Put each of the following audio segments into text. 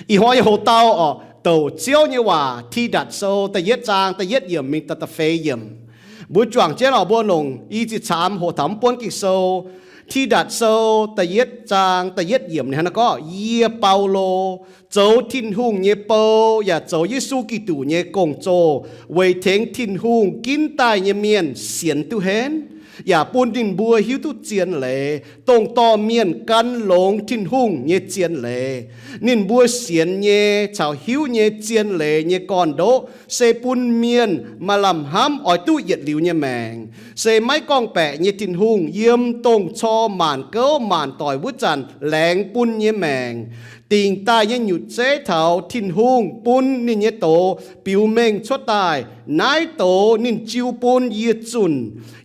Ih hnoi yie hoc dau oc, Douc Ziouv Nyei Waac, Tidatc Sou da'yietv zaang da'yietv yiemc mingh da'feix yiemc. Mbuo juangc jienv oc, mbuo longc i ziqc caamx hoqc taux mv buonv Ging-Sou. Tidatc Sou da'yietv zaang da'yietv yiemc ninh hnangv naaiv gorngv, Yie, Baulo, zoux Tin-Hungh nyei bou yaac zoux Yesu Giduc nyei gong-zoh weic tengx Tin-Hungh ginv daaih nyei mienh sienx duqv henv, yaac bun ninh mbuo hiuv duqv zien leiz, dongh dorh mienh gan longx Tin-Hungh nyei zien leiz. Ninh mbuo sienx nyei caux hiuv nyei zien leiz nyei gorn-ndoqv se bun mienh maaih lamh hnamv oix duqv yietc liuz nyei maengc, se maiv gorngv-baeqc nyei Tin-Hungh yiem dongh cor maanc gouv maanc doic wuov zanc laengz bun nyei maengc, dingc daaih nyei nyutc zeiv taux Tin-Hungh bun ninh nyei doz biux mengh cuotv daaih. Naaiv doz ninh jiu bun yie zunh.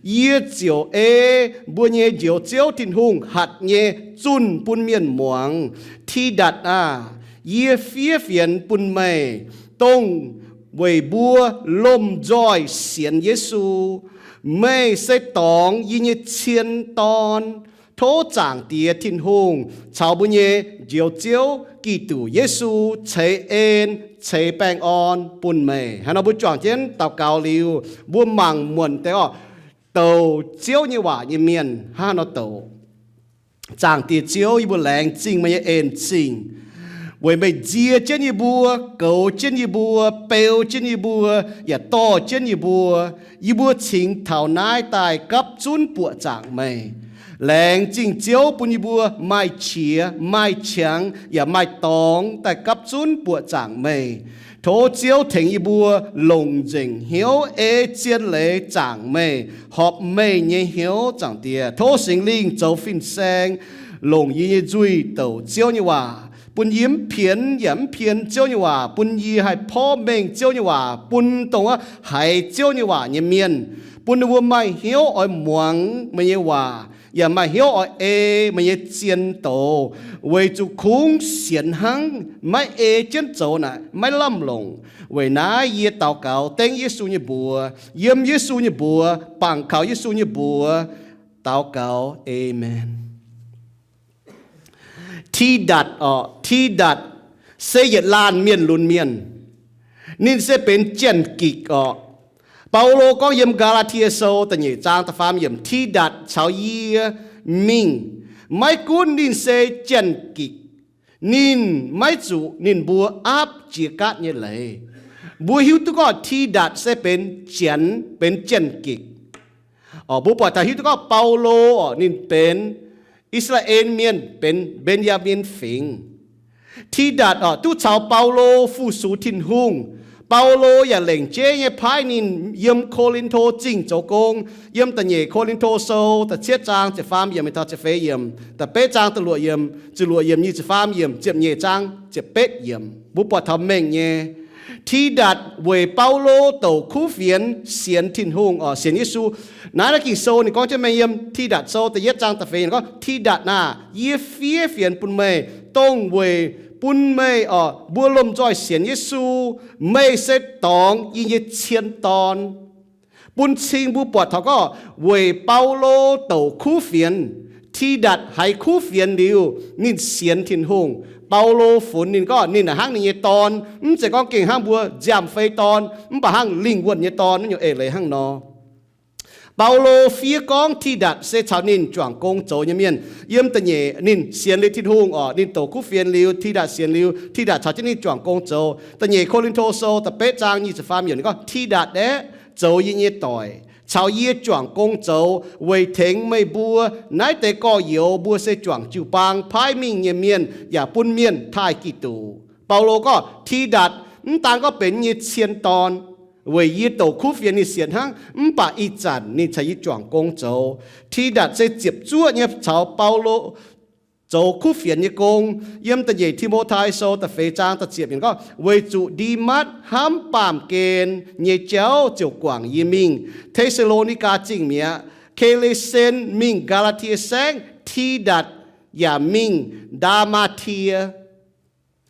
Yie ziouc ei mbuo nyei Njoux Ziouv Tin-Hungh hatc nyei zunh bun mienh muangx. Tidatc aah! Yie fiev fienx bun meih, dongh weic mbuo lomh nzoih sienx Yesu. Meih se dorngx yie nyei cien dorn. Tov Zaangc Diex Tin-Hungh caux mbuo nyei Njoux Ziouv Giduc Yesu ceix en ceix baengh orn bun meih. Hnangv nor mbuo juangc jienv daux gaux liuz, mbuo mangc muonc deix oc, douc Ziouv nyei waac nyei mienh hnangv haaix nor douc. Zaangc Diex Ziouv, yie mbuo laengz zingh meih nyei en zingh, weic meih nzie jienv yie mbuo, goux jienv yie mbuo, beu jienv yie mbuo, yaac dorh jienv yie mbuo. Yie mbuo cingx taux naaiv daaih gapv zunv buoqc zaangc meih. Laengz zingh Ziouv bun yie mbuo maaih qiex, maaih qangx, yaac maaih dorngx daaih gapv zunv buoqc zaangc meih. Tov Ziouv tengx yie mbuo longc nzengc hnyouv ei zien leiz zaangc meih, horpc meih nyei hnyouv, Zaangc Diex. Tov Singx Lingh zoux fin-saeng longc yie nyei nzuih douc Ziouv nyei waac, bun yie mv pienx yaac mv pien Ziouv nyei waac, bun yie haih porv mengh Ziouv nyei waac bun dongh wuov haiz Ziouv nyei waac nyei mienh, bun ninh mbuo maaih hnyouv oix muangx meih nyei waac, yaac maaih hnyouv oix ei meih nyei zien doz, weic zuqc kungx sienx hnangv, maiv ei jienv zoux naaic maiv lamh longc. Weic naaiv yie daux gaux dengv Yesu nyei mbuox, yiem Yesu nyei mbuox, bangc kaux Yesu nyei mbuox daux gaux. Aamen. Tidatc oc, Tidatc se yietc laanh mienh lunx mienh. Ninh se benx janx-gikc oc. Baulo gorngv yiem Gaa^laa^tie Sou da'nyeic zaang da'faam yiemc, Tidatc caux yie mingh. Maiv gunv ninh se janx-gikc, ninh maiv zuqc ninh mbuo aapv jiex gaatv nyei leiz. Mbuo hiuv duqv gorngv Tidatc se benx janx, benx janx-gikc. Oc, mbuo buatc taux hiuv duqv gorngv Baulo oc, ninh benx I^saa^laa^en Mienh, benx Mben^yaa^min Fingx. Tidatc oc, duqv caux Baulo fu-sux Tin-Hungh. Baulo yaac lengc jeiv nyei paaiv ninh yiem Ko^lin^to Zingh zoux gong. Yiem da'nyeic Ko^lin^to Sou da'cietv zaang ziepc faam yiemc mingh taux ziepc feix yiemc, da'betv zaang da'luoqc yiemc, ziepc luoqc yiemc, nyic ziepc faam yiemc, ziepc nyeic zaang ziepc betv yiemc, mbuo buatc taux mengh nyei. Tidatc weic Baulo douc kuv fienx sienx Tin-Hungh oc, sienx Yesu. Naaiv, naaiv Ging-Sou ninh gorngv jienv mengh yiem Tidatc Sou da'yietv zaang da'feix yiemc gorngv, Tidatc aah! Yie fiev fienx bun meih, dongh weic bun meih oc, mbuo lomh nzoih sienx Yesu. Meih se dorngx yie nyei cien dorn. Bun cing mbuo buatc taux gorngv weic Baulo douc kuv fienx, Tidatc haiz kuv fienx liuz, ninh sienx Tin-Hungh. Baulo funx ninh gorngv ninh hnangv ninh nyei dorn, mv zeiz gorngv gengh hnangv mbuo nziaamv-fei dorn, mv baac hnangv lingh wuonh nyei dorn, naaiv nyungc eix leiz hnangv nor. Baulo fiev gorngv Tidatc se caux ninh juangc gong zoux nyei mienh. Yiem da'nyeic ninh sienx liuz Tin-Hungh oc, ninh douc kuv fienx liuz, Tidatc sienx liuz, Tidatc caux jienv ninh juangc gong zoux. Da'nyeic Ko^lin^to Sou da'betv zaang nyic ziepc faam yiemc ninh gorngv, Tidatc aeqv, zoux yie nyei doic, caux yie juangc gong zoux weic tengx meih mbuo naaiv deix gorx-youz, mbuo se juangc jiu-baang paaiv mingh nyei mienh yaac bun mienh taaih Giduc. Baulo gorngv Tidatc mv daan gorngv benx nyei cien dorn, weic yie douc kuv fienx ninh sienx hnangv, mv baac ih zanc ninh caux yie juangc gong zoux. Tidatc se ziepc zuoqv nyei caux Baulo zoux kuv fienx nyei gong. Yiem da'nyeic Ti^mo^tai Sou da'feix zaang da'ziepc yiemc gorngv, Weic zuqc Ndimatv hnamv baamh gen nyei jauv ziouc guangc yie mingh Te^saa^lo^ni^gaa Zingh mi'aqv. Ke^le^sen mingh Gaa^laa^tie Saengv, Tidatc yaac mingh Ndaa^maa^tie.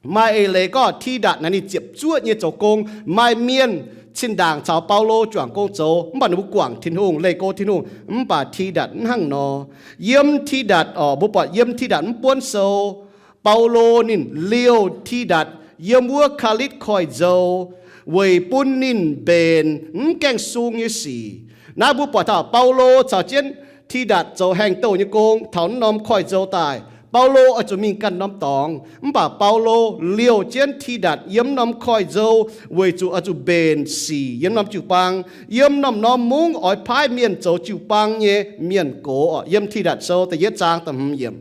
Maaih eix leiz gorngv Tidatc naaiv ninh ziepc zuoqv nyei zoux gong. Maaih mienh zinh ndaangc caux Baulo juangc gong zoux, mv baac ninh mbuo guangc Tin-Hungh, leih go Tin-Hungh. Mv baac Tidatc mv hnangv nor. Yiem Tidatc oc, mbuo buatc yiem Tidatc mv buonv sou, Baulo ninh liouh Tidatc yiem wuov Kaalitv Koiv-Nzou weic bun ninh mbenc mv gaengh sung nyei sic. Naaiv mbuo buatc taux Baulo caux jienv Tidatc zoux haengh douh nyei gong taux mv norm koiv-nzou daaih. Baulo oix zuqc mingh ganh norm dorngx, mv baac Baulo liouh jienv Tidatc yiem mv norm koiv-nzou weic zuqc oix zuqc mbenc sic yiem norm jiu-baang, yiem norm-norm mungv oix paaiv mienh zoux jiu-baang nyei mienh gox. Yiem Tidatc Sou da'yietv zaang da'hmz yiemc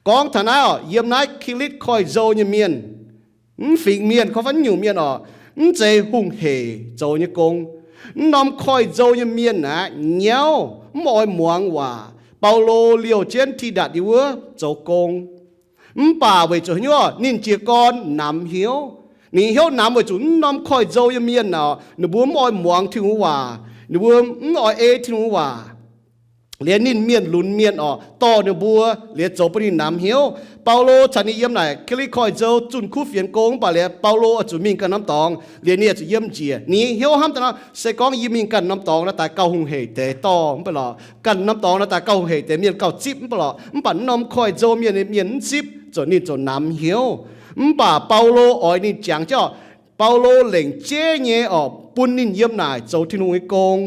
gorngv taux naaiv oc, yiem naaiv Kaalitv Koiv-Nzou nyei mienh, mv fingx mienh, korv fai mv nyungc mienh oc, mv zeiz hungh hec zoux nyei gong. Mv norm koiv-nzou nyei mienh aqv, nyauv, mv oix muangx waac. Baulo liouh jienv Tidatc yiem wuov zoux gong. Mv baac weic zuqc haaix nyungc? Ninh jiez gorn namx hnyouv. Ninh hnyouv namx weic zuqc mv norm koiv-nzou nyei mienh oc, ninh mbuo mv oix muangx Tin-Hungh waac, ninh mbuo mv oix ei Tin-Hungh waac. Liuz ninh mienh lunx mienh oc, dorh ninh mbuo, liuz zoux bun ninh namx hnyouv. Baulo caux ninh yiem naaic Kaalitv Koiv-Nzou zunh kuv fienx gong, mv baac liuz Baulo oix zuqc mingh ganh norm dorngx, liuz ninh oix zuqc yiem njiec. Ninh hnyouv hnamv daaih nor, se gorngv yie mingh ganh norm dorngx naaic daaih gauh hungh hec deix dorh, mv baac lorqc, ganh norm dorngx naaic daaih gauh hungh hec deix mienh gauh zipv, mv baac lorqc, mv baac mv norm koiv-nzou mienh, mienh mv zipv, zoux ninh zoux namx hnyouv. Mv bauc Baulo oix ninh jangx jienv, Baulo lengc jeiv nyei oc bun ninh yiem naaic zoux Tin-Hungh nyei gong.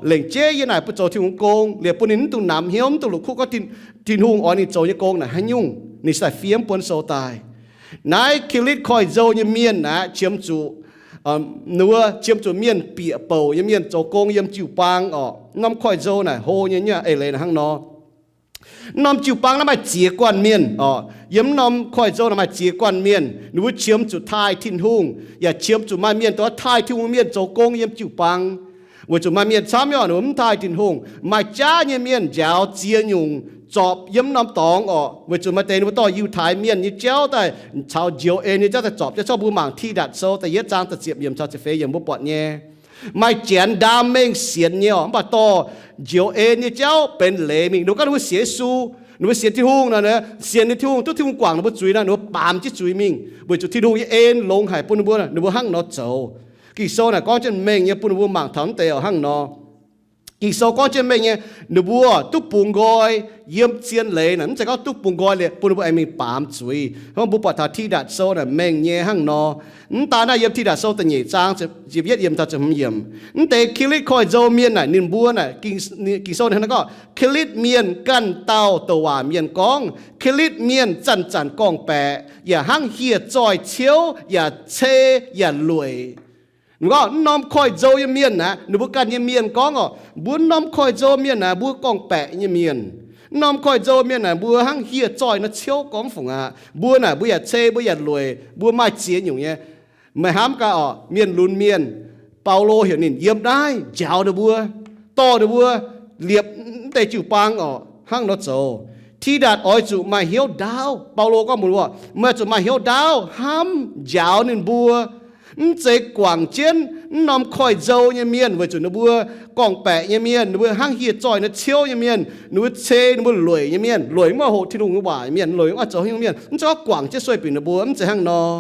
Lengc jeiv yiem naaic bun zoux Tin-Hungh gong, liuz bun ninh mv dungx namx hnyouv, mv dungx la'kuqv gorngv Tin-Hungh oix ninh zoux nyei gong naaic haaix nyungc, ninh se daaih fiev mv buonv sou daaih. Naaiv Kaalitv Koiv-Nzou nyei mienh aeqv, qiemx zuqc, ninh mbuo qiemx zuqc mienh bieqc bouc nyei mienh zoux gong yiem jiu-baang oc. Norm koiv-nzou naaic hlo nyei, nyei eix leiz naaic hnangv nor. Mv norm jiu-baang naaiv maaih ziex guanh mienh oc. Yiem mv norm koiv-nzou naaic maaih ziex guanh mienh. Ninh mbuo qiemx zuqc taaih Tin-Hungh, yaac qiemx zuqc maaih mienh dongh taaih Tin-Hungh mienh zoux gong yiem jiu-baang. Weic zuqc maaih mienh camv nyei oc, ninh mbuo mv taaih Tin-Hungh. Maaih jaav nyei mienh njaaux ziex nyungc zorpc yiem mv norm dorngx oc, weic zuqc maaih deix ninh mbuo dorh Yiutai Mienh nyei jauv daaih caux njoux en nyei jauv daaih zorpc jienv. Corc mbuo mangc Tidatc Sou da'yietv zaang da'ziepc yiemc caux ziepc feix yiemc mbuo buatc nyei. Maaih janx ndaam mengh sienx nyei oc, mv baac dorh njoux en nyei jauv benx leiz mingh. Ninh mbuo gorngv ninh mbuo sienx Yesu, ninh mbuo sienx Tin-Hungh nor, sienx ninh Tin-Hungh, duqv Tin-Hungh guangc ninh mbuo zuiz nor, ninh mbuo baamz jienv zuiz mingh, weic zuqc Tin-Hungh nyei en longx haic bun ninh mbuo, ninh mbuo hnangv nor zoux. Ging-Sou naaic gorngv jienv mengh nyei bun ninh mbuo mangc taux mv deix oc hnangv nor. Ging-Sou gorngv jienv mengh nyei, ninh mbuo duqv bungx nqoi yiem zien leiz naaic, mv zeiz gorngv duqv bungx nqoi liuz bun ninh mbuo aengx mingh baamz zuiz. Hnangv mbuo buatc taux Tidatc Sou naaic mengh nyei hnangv nor. Mv daan naaiv, yiem Tidatc Sou da'nyeic zaang ziepc yietv yiemc taux ziepc hmz yiemc, mv deix Kaalitv Koiv-Nzou mienh naaic, ninh mbuo naaic, Ging-Sou naaic hnangv gorngv, Kaalitv Mienh ganh dauh douc waac mienh gorngv, Kaalitv Mienh zanc-zanc gorngv-baeqc, yaac hnangv hieh zoih ciouv, yaac cei, yaac lueic. Ninh gorngv mv norm koiv-nzou nyei mienh aeqv, ninh mbuo ganh nyei mienh gorngv oc, mbuo mv norm koiv-nzou mienh aeqv, mbuo gorngv-baeqc nyei mienh. Mv norm koiv-nzou mienh aeqv, mbuo hnangv hieh zoih nor ciouv gorngv fungc aqv. Mbuo naaic mbuo yaac cei, mbuo yaac lueic, mbuo maaih ziex nyungc nyei. Meih hnamv gaax oc, mienh lunx mienh, Baulo heuc ninh yiem naaiv njaaux ninh mbuo, dorh ninh mbuo liepc mv deix jiu-baang oc, hnangv nor zoux. Tidatc oix zuqc maaih hnyouv ndaauv. Baulo gorngv mbuox mbuo, meih zuqc maaih hnyouv ndaauv hnamv njaaux ninh mbuo. Mv zeiz guangc jienv mv norm koiv-nzou nyei mienh, weic zuqc ninh mbuo gorngv-baeqc nyei mienh, ninh mbuo hnangv hieh zoih nor ciouv nyei mienh, ninh mbuo cei, ninh mbuo lueic nyei mienh, lueic mv oix hoqc Tin-Hungh nyei waac nyei mienh, lueic mv oix zoux haaix nyungc nyei mienh. Mv zeiz gorngv guangc jienv sueih binc ninh mbuo, mv zeiz hnangv nor.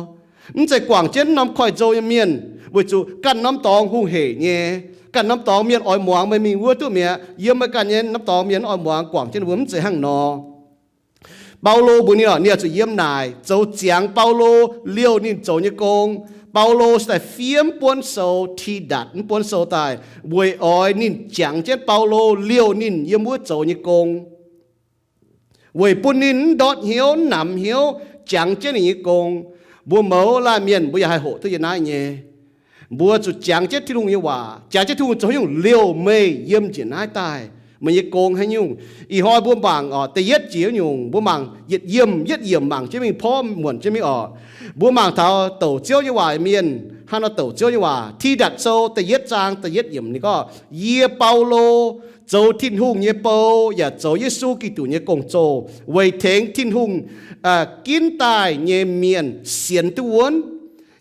Mv zeiz guangc jienv mv norm koiv-nzou nyei mienh, weic zuqc ganh norm dorngx hungh hec nyei. Ganh norm dorngx mienh oix muangx meih mingh wuov duqv mi'aqv. Yiem meih ganh nyei norm dorngx mienh oix muangx, guangc jienv ninh mbuo, mv zeiz hnangv nor. Baulo mbuox ninh oc, ninh oix zuqc yiem naaic zoux ziangx Baulo liouh ninh zoux nyei gong. Baulo se daaih fiev mv buonv sou Tidatc, mv buonv sou daaih weic oix ninh jangx jienv Baulo liouh ninh yiem wuov zoux nyei gong, weic bun ninh mv ndortv hnyouv, mv namx hnyouv, jangx jienv ninh nyei gong. Mbuo mouz laanh mienh mbuo yaac haih hoqc duqv yiem naaiv nyei. Mbuo zuqc jangx jienv Tin-Hungh nyei waac, jangx jienv Tin-Hungh zoux haaix nyungc liouh meih yiem njiec naaiv daaih, meih nyei gong haaix nyungc. Ih hnoi mbuo mangc oc, da'yietv jiex nyungc, mbuo mangc yietc yiemc, yietv yiemc mangc jienv mingh, porv muonc jienv mingh oc. Mbuo mangc taux douc Ziouv nyei waac mienh hnangv nor douc Ziouv nyei waac. Tidatc Sou da'yietv zaang da'yietv yiemc ninh gorngv, yie Baulo zoux Tin-Hungh nyei bou yaac zoux Yesu Giduc nyei gong-zoh weic tengx Tin-Hungh ginv daaih nyei mienh sienx duqv wuonv,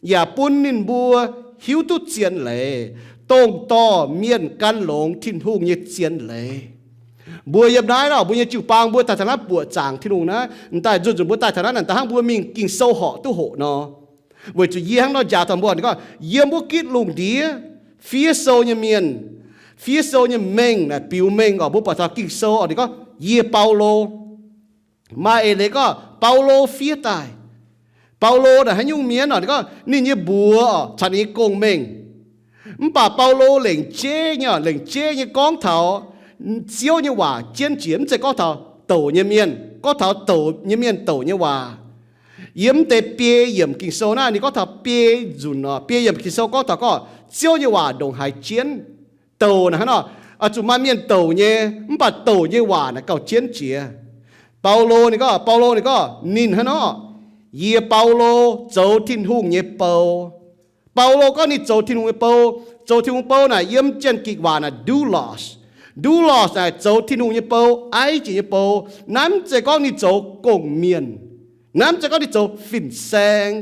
yaac bun ninh mbuo hiuv duqv zien leiz, dongh dorh mienh gan longx Tin-Hungh nyei zien leiz. Mbuo yiem naaiv nor, mbuo nyei jiu-baang mbuo daaih taux naaiv buoqc zaangc Tin-Hungh naaiv, m'daaih nzunc nzunc mbuo daaih taux naaiv naaic, da'hnangv mbuo mingh Ging-Sou horpc duqv hoqc nor. Weic zuqc yie hnangv nor njaaux taux mbuo, ninh gorngv, yiem wuov gitv lungh ndiev fiev sou nyei mienh, fiev sou nyei mengh naaic, biux mengh oc, mbuo buatc taux Ging-Sou oc, ninh gorngv, yie Baulo Maaih eix leiz gorngv Baulo fiev daaih. Baulo naaic haaix nyungc mienh oc? Ninh gorngv ninh nyei mbuox caux ninh nyei gong-mengh. Mv baac Baulo lengc jeiv nyei, lengc jeiv nyei gorngv taux Ziouv nyei waac jienv jiex, mv zeiz gorngv taux douc nyei mienh, gorngv taux douc nyei mienh douc nyei waac. Yiem deix biei yiemc Ging-Sou naaiv ninh gorngv taux biei nzunc oc, biei yiemc Ging-Sou gorngv taux gorngv Ziouv nyei waac ndongc haaix jienv. Douc naaic hnangv nor, zuqc maaih mienh douc nyei, mv baac douc nyei waac naaic gauh jienv jiex. Baulo ninh gorngv, Baulo ninh gorngv ninh hnangv nor, yie Baulo zoux Tin-Hungh nyei bou. Baulo gorngv ninh zoux Tin-Hungh nyei bou. Zoux Tin-Hungh bou naaic yiem Janx-Gikc waac naaic doulos. Doulos naaic zoux Tin-Hungh nyei bou, aiv jiex nyei bou. Naaiv mv zeiz gorngv ninh zoux gong-mienh. Naaiv mv zeiz gorngv ninh zoux fin-saeng.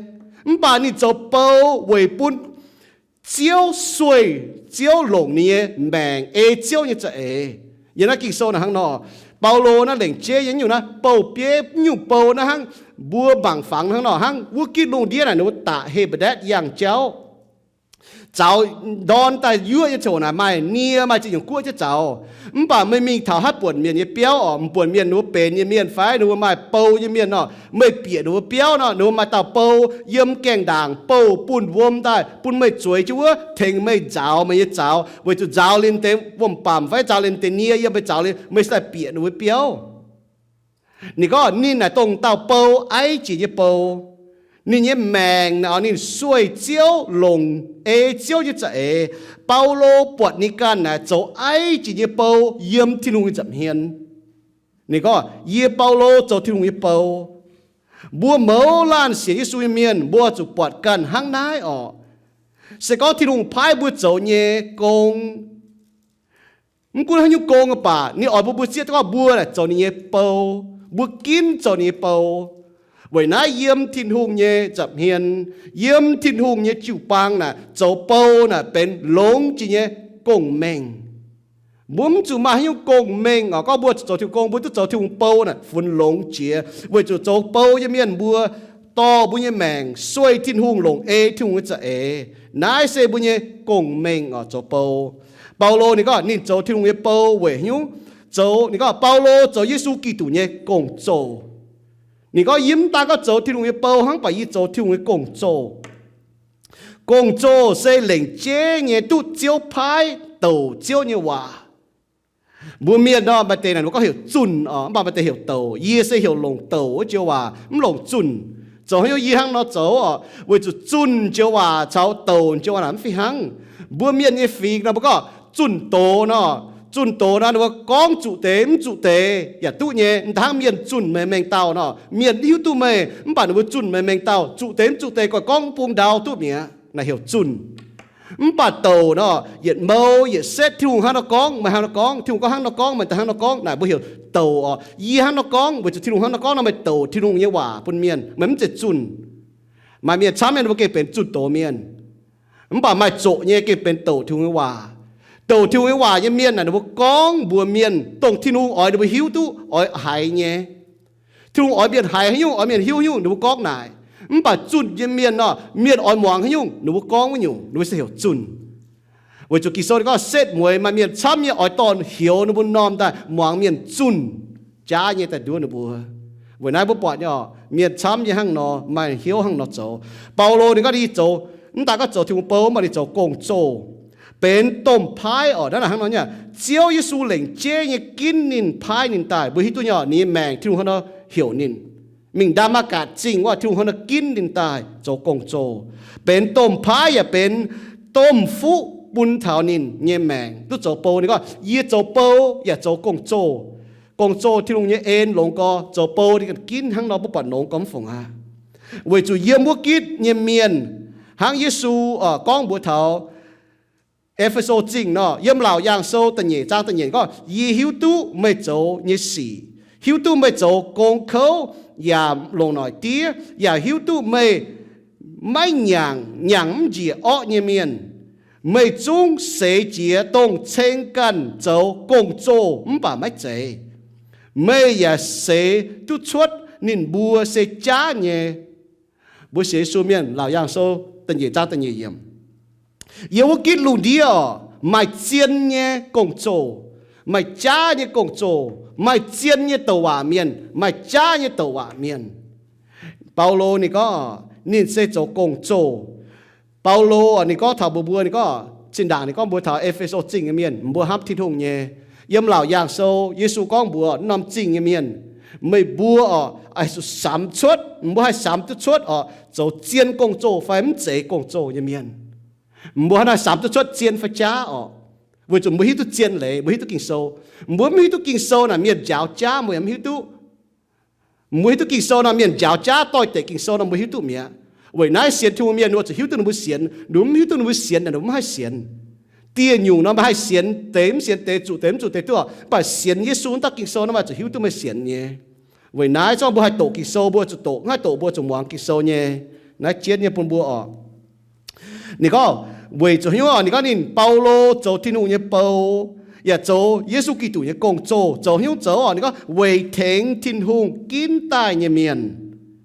Mv baac ninh zoux bou weic bun Ziouv sueih, Ziouv longc ninh nyei maengc ei Ziouv nyei za'eix. Yiem naaiv Ging-Sou naaic hnangv nor, Baulo naaiv lengc jeiv nyei nyungc naaiv bouh bieiv, nyungc bou naaiv hnangv mbuo mangc fangx hnangv nor, hnangv wuov gitv lungh ndiev naaic ninh mbuo daqc He^be^detv yangh jauv. Zaux ndorn daaih yuoqv nyei ziangh hoc naaic maaih nie, maaih ziex nyungc guoqv jienv zaux. Mv baac meih mingh taux haaix buonc mienh nyei biauv oc, m'buonc mienh ninh mbuo benx nyei mienh fai ninh mbuo maaih bou nyei mienh nor, meih bieqc ninh mbuo biauv nor, ninh mbuo maaih dauh bou yiem gaengh ndaangc bouh bunh wuom daaih bun meih zueiz jienv wuov, tengx meih nzaaux meih nyei zaux, weic zuqc nzaaux liuz deix wuom-bamc fai nzaaux liuz deix nie yiem meih zaux liuz, meih se daaih bieqc ninh mbuo biauv. Ninh gorngv ninh naaic dongh dauh bou, aiv jiex nyei bou. Ninh nyei maengc naaic, ninh sueih Ziouv, longc ei Ziouv nyei za'eix. Baulo buatc ninh ganh naaic zoux aiv jiex nyei bou yiem Tin-Hungh nyei nza'hmien. Ninh gorngv, yie Baulo zoux Tin-Hungh nyei bou. Mbuo mouz laanh sienx Yesu nyei mienh mbuo zuqc buatc ganh hnangv naaiv orqc. Se gorngv Tin-Hungh paaiv mbuo zoux nyei gong, mv gunv haaix nyungc gong baac ninh oix bun mbuo zieqv gorngv mbuo naaic zoux ninh nyei bou, mbuo ginv zoux ninh nyei bou. Weic naaiv yiem Tin-Hungh nyei nza'hmien, yiem Tin-Hungh nyei jiu-baang naaic zoux bou naaic benx longx jiex nyei gong-mengh. Mbuo mv zuqc maaih haaix nyungc gong-mengh oc, gorngv mbuo zoux Tin-Hungh gong, mbuo duqv zoux Tin-Hungh bou naaic funx longx jiex, weic zuqc zoux bou nyei mienh mbuo dorh mbuo nyei maengc sueih Tin-Hungh, longc ei Tin-Hungh nyei za'eix. Naaiv se mbuo nyei gong-mengh oc, zoux bou. Baulo ninh gorngv ninh zoux Tin-Hungh nyei bou weic haaix nyungc? Zoux, ninh gorngv Baulo zoux Yesu Giduc nyei gong-zoh. Ninh gorngv yie mv daan gorngv zoux Tin-Hungh nyei bou hnangv, baac yie zoux Tin-Hungh nyei gong-zoh. Gong-zoh se lengc jeiv nyei duqv Ziouv paaiv douc Ziouv nyei waac. Mbuo mienh nor maaih deix naaic mbuo gorngv heuc zunh oc, mv baac maaih deix heuc douc. Yie se heuc longc douc wuov joux waac, mv longc zunh. Zoux haaix nyungc yie hnangv nor zoux oc? Weic zuqc zunh joux waac caux douc joux waac naaic mv fih hnangv. Mbuo mienh nyei fingx nor mbuo gorngv zunh doz nor, zunh doz nor ninh mbuo gorngv zuqc deix mv zuqc deix yaac duqv nyei. Mv daan hnangv mienh zunh meih mengh dauh nor, mienh hiuv duqv meih, mv baac ninh mbuo zunh meih mengh dauh, zuqc deix mv zuqc deix gorngv mv bung ndau duqv mi'aqv. Naaiv heuc zunh. Mv baac douc nor, yietc mou yietc setv Tin-Hungh hnangv nor gorngv, meih hnangv nor gorngv, Tin-Hungh gorngv hnangv nor gorngv, meih daaih hnangv nor gorngv, naaic mbuo heuc douc oc. Yie hnangv nor gorngv, weic zuqc Tin-Hungh hnangv nor gorngv nor, meih douc Tin-Hungh nyei waac bun mienh, meih mv zeiz zunh. Maaih mienh camv mienh mbuo gengh benx zunh doz mienh. Mv baac maaih zoqc nyei gengh benx douc Tin-Hungh nyei waac. Douc Tin-Hungh nyei waac nyei mienh naaic ninh mbuo gorngv mbuox mienh dongh Tin-Hungh oix ninh mbuo hiuv duqv oix haiz nyei. Tin-Hungh oix mienh haiz haaix nyungc, oix mienh hiuv haaix nyungc, ninh mbuo gorngv naaic. Mv baac zunh nyei mienh nor, mienh oix muangx haaix nyungc ninh mbuo gorngv wuov nyungc, ninh mbuo se heuc zunh. Weic zuqc Ging-Sou ninh gorngv setv mueiz maaih mienh camv nyei oix dorh hioux ninh mbuo m'normh daaih muangx mienh zunh, jaav nyei daaih nduov ninh mbuo. Weic naaiv mbuo buatc nyei oc, mienh camv nyei hnangv nor, maaih hnyouv hnangv nor zoux. Baulo ninh gorngv ninh zoux, mv daan gorngv zoux Tin-Hungh bou, mv baac ninh zoux gong-zoh, benx domh paaiv oc. Naaiv hnangv nor nyei, Ziouv Yesu lengc jeiv nyei ginv ninh, paaiv ninh daaih. Mbuo hiuv duqv nyei oc, ninh nyei maengc Tin-Hungh hnangv nor heuc ninh mingh Ndaa^matv^gatc Zingh wuov, Tin-Hungh hnangv nor ginv ninh daaih zoux gong-zoh, benx domh paaiv yaac benx domh fuqv bun taux ninh nyei maengc duqv zoux bou. Ninh gorngv, yie zoux bou yaac zoux gong-zoh. Gong-zoh Tin-Hungh nyei en longx gorx, zoux bou ninh ganh ginv hnangv nor, mbuo buatc longx gorx mv fungc aqv. Weic zuqc yiem wuov gitv nyei mienh, hnangv Yesu gorngv mbuox taux E^fe^so Zingh nor, yiem Laauc Yaangh Sou da'nyeic zaang da'nyeic gorngv, yie hiuv duqv meih zoux nyei sic, hiuv duqv meih zoux gong kouv yaac longc noic diev, yaac hiuv duqv meih maiv nyaangc, nyaangc mv njiec orqv nyei mienh. Meih zungv seix jiez dongh ceng ganh zoux gong-zoh mv baac maiv zeiz. Meih yaac seix duqv cuotv ninh mbuo se jaav nyei. Mbuo sienx Yesu mienh, Laauc Yaangh Sou da'nyeic zaang da'nyeic yiemc. Yiem wuov gitv lungh ndiev oc, maaih zien nyei gong-zoh, maaih jaav nyei gong-zoh, maaih zien nyei douc waac mienh, maaih jaav nyei douc waac mienh. Baulo ninh gorngv, ninh se zoux gong-zoh. Baulo ninh gorngv taux mbuox mbuo, ninh gorngv, zinh ndaangc ninh gorngv mbuox taux E^fe^so Zingh nyei mienh, mbuo hnamv Tin-Hungh nyei. Yiem Laauc Yaangh Sou, Yesu gorngv mbuox norm zingh nyei mienh, meih mbuo oc, haih zuqc samx cuotv, mbuo haih samx duqv cuotv oc, zoux zien gong-zoh fai mv zeiz gong-zoh nyei mienh. Mbuo hnangv naaiv samx duqv cuotv zien fai jaav oc, weic zuqc mbuo hiuv duqv zien leiz, mbuo hiuv duqv Ging-Sou. Mbuo mv hiuv duqv Ging-Sou naaic, mienh njaaux jaav mbuo yaac mv hiuv duqv. Mbuo hiuv duqv Ging-Sou nor, mienh njaaux jaav doix-dekc Ging-Sou nor, mbuo hiuv duqv mi'aqv. Weic naaiv sienx Tin-Hungh mienh ninh mbuo zuqc hiuv duqv ninh mbuo sienx. Ninh mbuo mv hiuv duqv ninh mbuo sienx naaic, ninh mbuo mv haih sienx. Dieh nyungc nor, meih haih sienx deix mv sienx deix, zuqc deix mv zuqc deix duqv oc, mv baac sienx Yesu wuov dauh Ging-Sou nor, meih zuqc hiuv duqv meih sienx nyei. Weic naaiv zorqv mbuo haih doqc Ging-Sou, mbuo zuqc doqc, mv haih doqc mbuo zuqc muangx Ging-Sou nyei. Naaiv jienv nyei bun mbuo oc. Ninh gorngv, weic zuqc hnyouv oc, ninh gorngv ninh Baulo zoux Tin-Hungh nyei bou, yaac zoux Yesu Giduc nyei gong-zoh, zoux hnyouv zoux oc, ninh gorngv weic tengx Tin-Hungh ginv daaih nyei mienh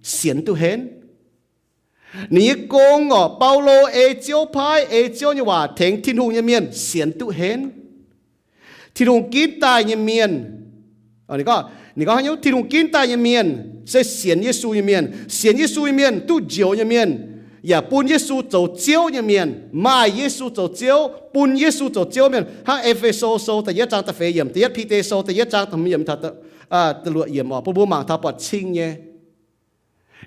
sienx duqv henv. Ninh nyei gong oc, Baulo ei Ziouv paaiv, ei Ziouv nyei waac tengx Tin-Hungh nyei mienh sienx duqv henv. Tin-Hungh ginv daaih nyei mienh, ninh gorngv, Tin-Hungh ginv daaih nyei mienh se sienx Yesu nyei mienh. Sienx Yesu nyei mienh, duqv njoux nyei mienh, yaac bun Yesu zoux Ziouv nyei mienh, maaih Yesu zoux Ziouv, bun Yesu zoux Ziouv mienh. Hnangv E^fe^so Sou da'yietv zaang da'feix yiemc, da'yietv Bide Sou da'yietv zaang da'hmz yiemc, da'luoqc yiemc oc, bun mbuo mangc taux buatc cing nyei.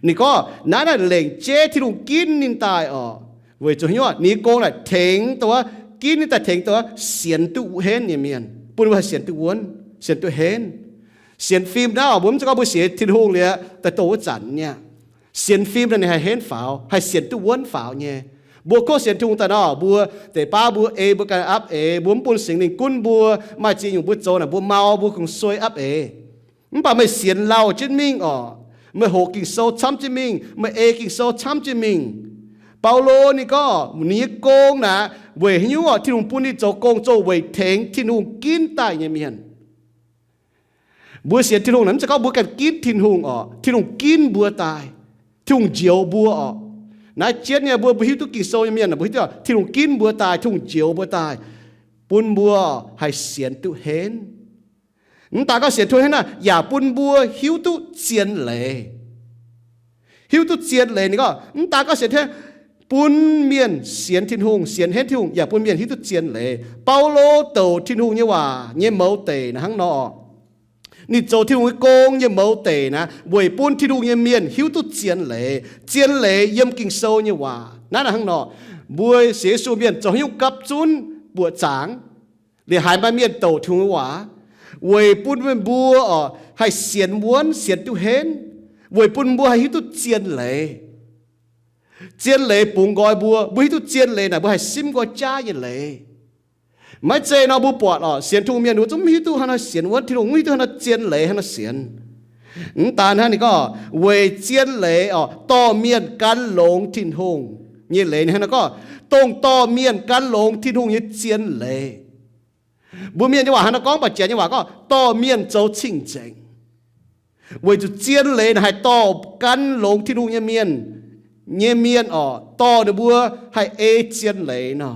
Ninh gorngv naaiv naaic lengc jeiv Tin-Hungh ginv ninh daaih oc. Weic zuqc hnyouv ninh nyei gong naaic tengx dongh wuov, ginv ninh daaih tengx dongh wuov sienx duqv henv nyei mienh, bun mbuo haih sienx duqv wuonv, sienx duqv henv. Sienx fim naaiv oc, mbuo mv zeiz gorngv mbuo sienx Tin-Hungh liuz daaih dongh wuov zanc nyei aqv. Sienx fim naaic ninh haih henv faaux, haih sienx duqv wuonv faaux nyei. Mbuo kov sienx Tin-Hungh daaih nor, mbuo deix baav mbuo ei mbuo ganh aapv eix, mbuo mv bun Singx Lingh gunv mbuo, maaih ziex nyungc mbuo zoux naaic mbuo mau, mbuo kungx suei aapv eix. Mv baac meih sienx lauh jienv mingh oc, meih hoqc Ging-Sou camv jienv mingh, meih ei Ging-Sou camv jienv mingh. Baulo ninh gorngv ninh nyei gong naaic weic haaix nyungc oc, Tin-Hungh bun ninh zoux gong-zoh weic tengx Tin-Hungh ginv daaih nyei mienh. Mbuo sienx Tin-Hungh naaic mv zeiz gorngv mbuo ganh ginv Tin-Hungh oc, Tin-Hungh ginv mbuo daaih, Tin-Hungh njoux mbuo oc. Naaiv jienv nyei mbuo, mbuo hiuv duqv Ging-Sou nyei mienh, mbuo hiuv duqv Tin-Hungh ginv mbuo daaih, Tin-Hungh njoux mbuo daaih, bun mbuo haih sienx duqv henv. Mv daan gorngv sienx duqv henv naaic, yaac bun mbuo hiuv duqv zien leiz. Hiuv duqv zien leiz ninh gorngv, mv daan gorngv sienx duqv henv, bun mienh sienx Tin-Hungh, sienx henv Tin-Hungh, yaac bun mienh hiuv duqv zien leiz. Baulo douc Tin-Hungh nyei waac nyei mouz deic naaic hnangv nor. Ninh zoux Tin-Hungh nyei gong nyei mouz deic naaic weic bun Tin-Hungh nyei mienh hiuv duqv zien leiz. Zien leiz yiem Ging-Sou nyei waac naaiv naaic hnangv nor. Mbuo sienx Yesu mienh zoux haaix nyungc gapv zunv buoqc zaangc, liemh haiz maaih mienh douc Tin-Hungh nyei waac, weic bun meih mbuo oc haih sienx wuonv, sienx duqv henv, weic bun mbuo haih hiuv duqv zien leiz. Zien leiz bungx nqoi mbuo, mbuo hiuv duqv zien leiz naaic mbuo haih simv nqoi jaav nyei leiz. Maiv zeiz nor mbuo buatc oc, sienx Tin-Hungh mienh mbuo zungv mv hiuv duqv haaix nor sienx wuonv Tin-Hungh, mv hiuv duqv haaix nor zien leiz haaix nor sienx. Mv daan hnangv, ninh gorngv weic zien leiz oc dorh mienh gan longx Tin-Hungh nyei leiz. Ninh hnangv nor gorngv, dongh dorh mienh gan longx Tin-Hungh nyei zien leiz. Mbuo mienh nyei waac hnangv nor gorngv, mv baac Janx nyei waac gorngv dorh mienh zoux cing-nzengc. Weic zuqc zien leiz naaic haih dorh gan longx Tin-Hungh nyei mienh, nyei mienh oc, dorh ninh mbuo haih ei zien leiz nor.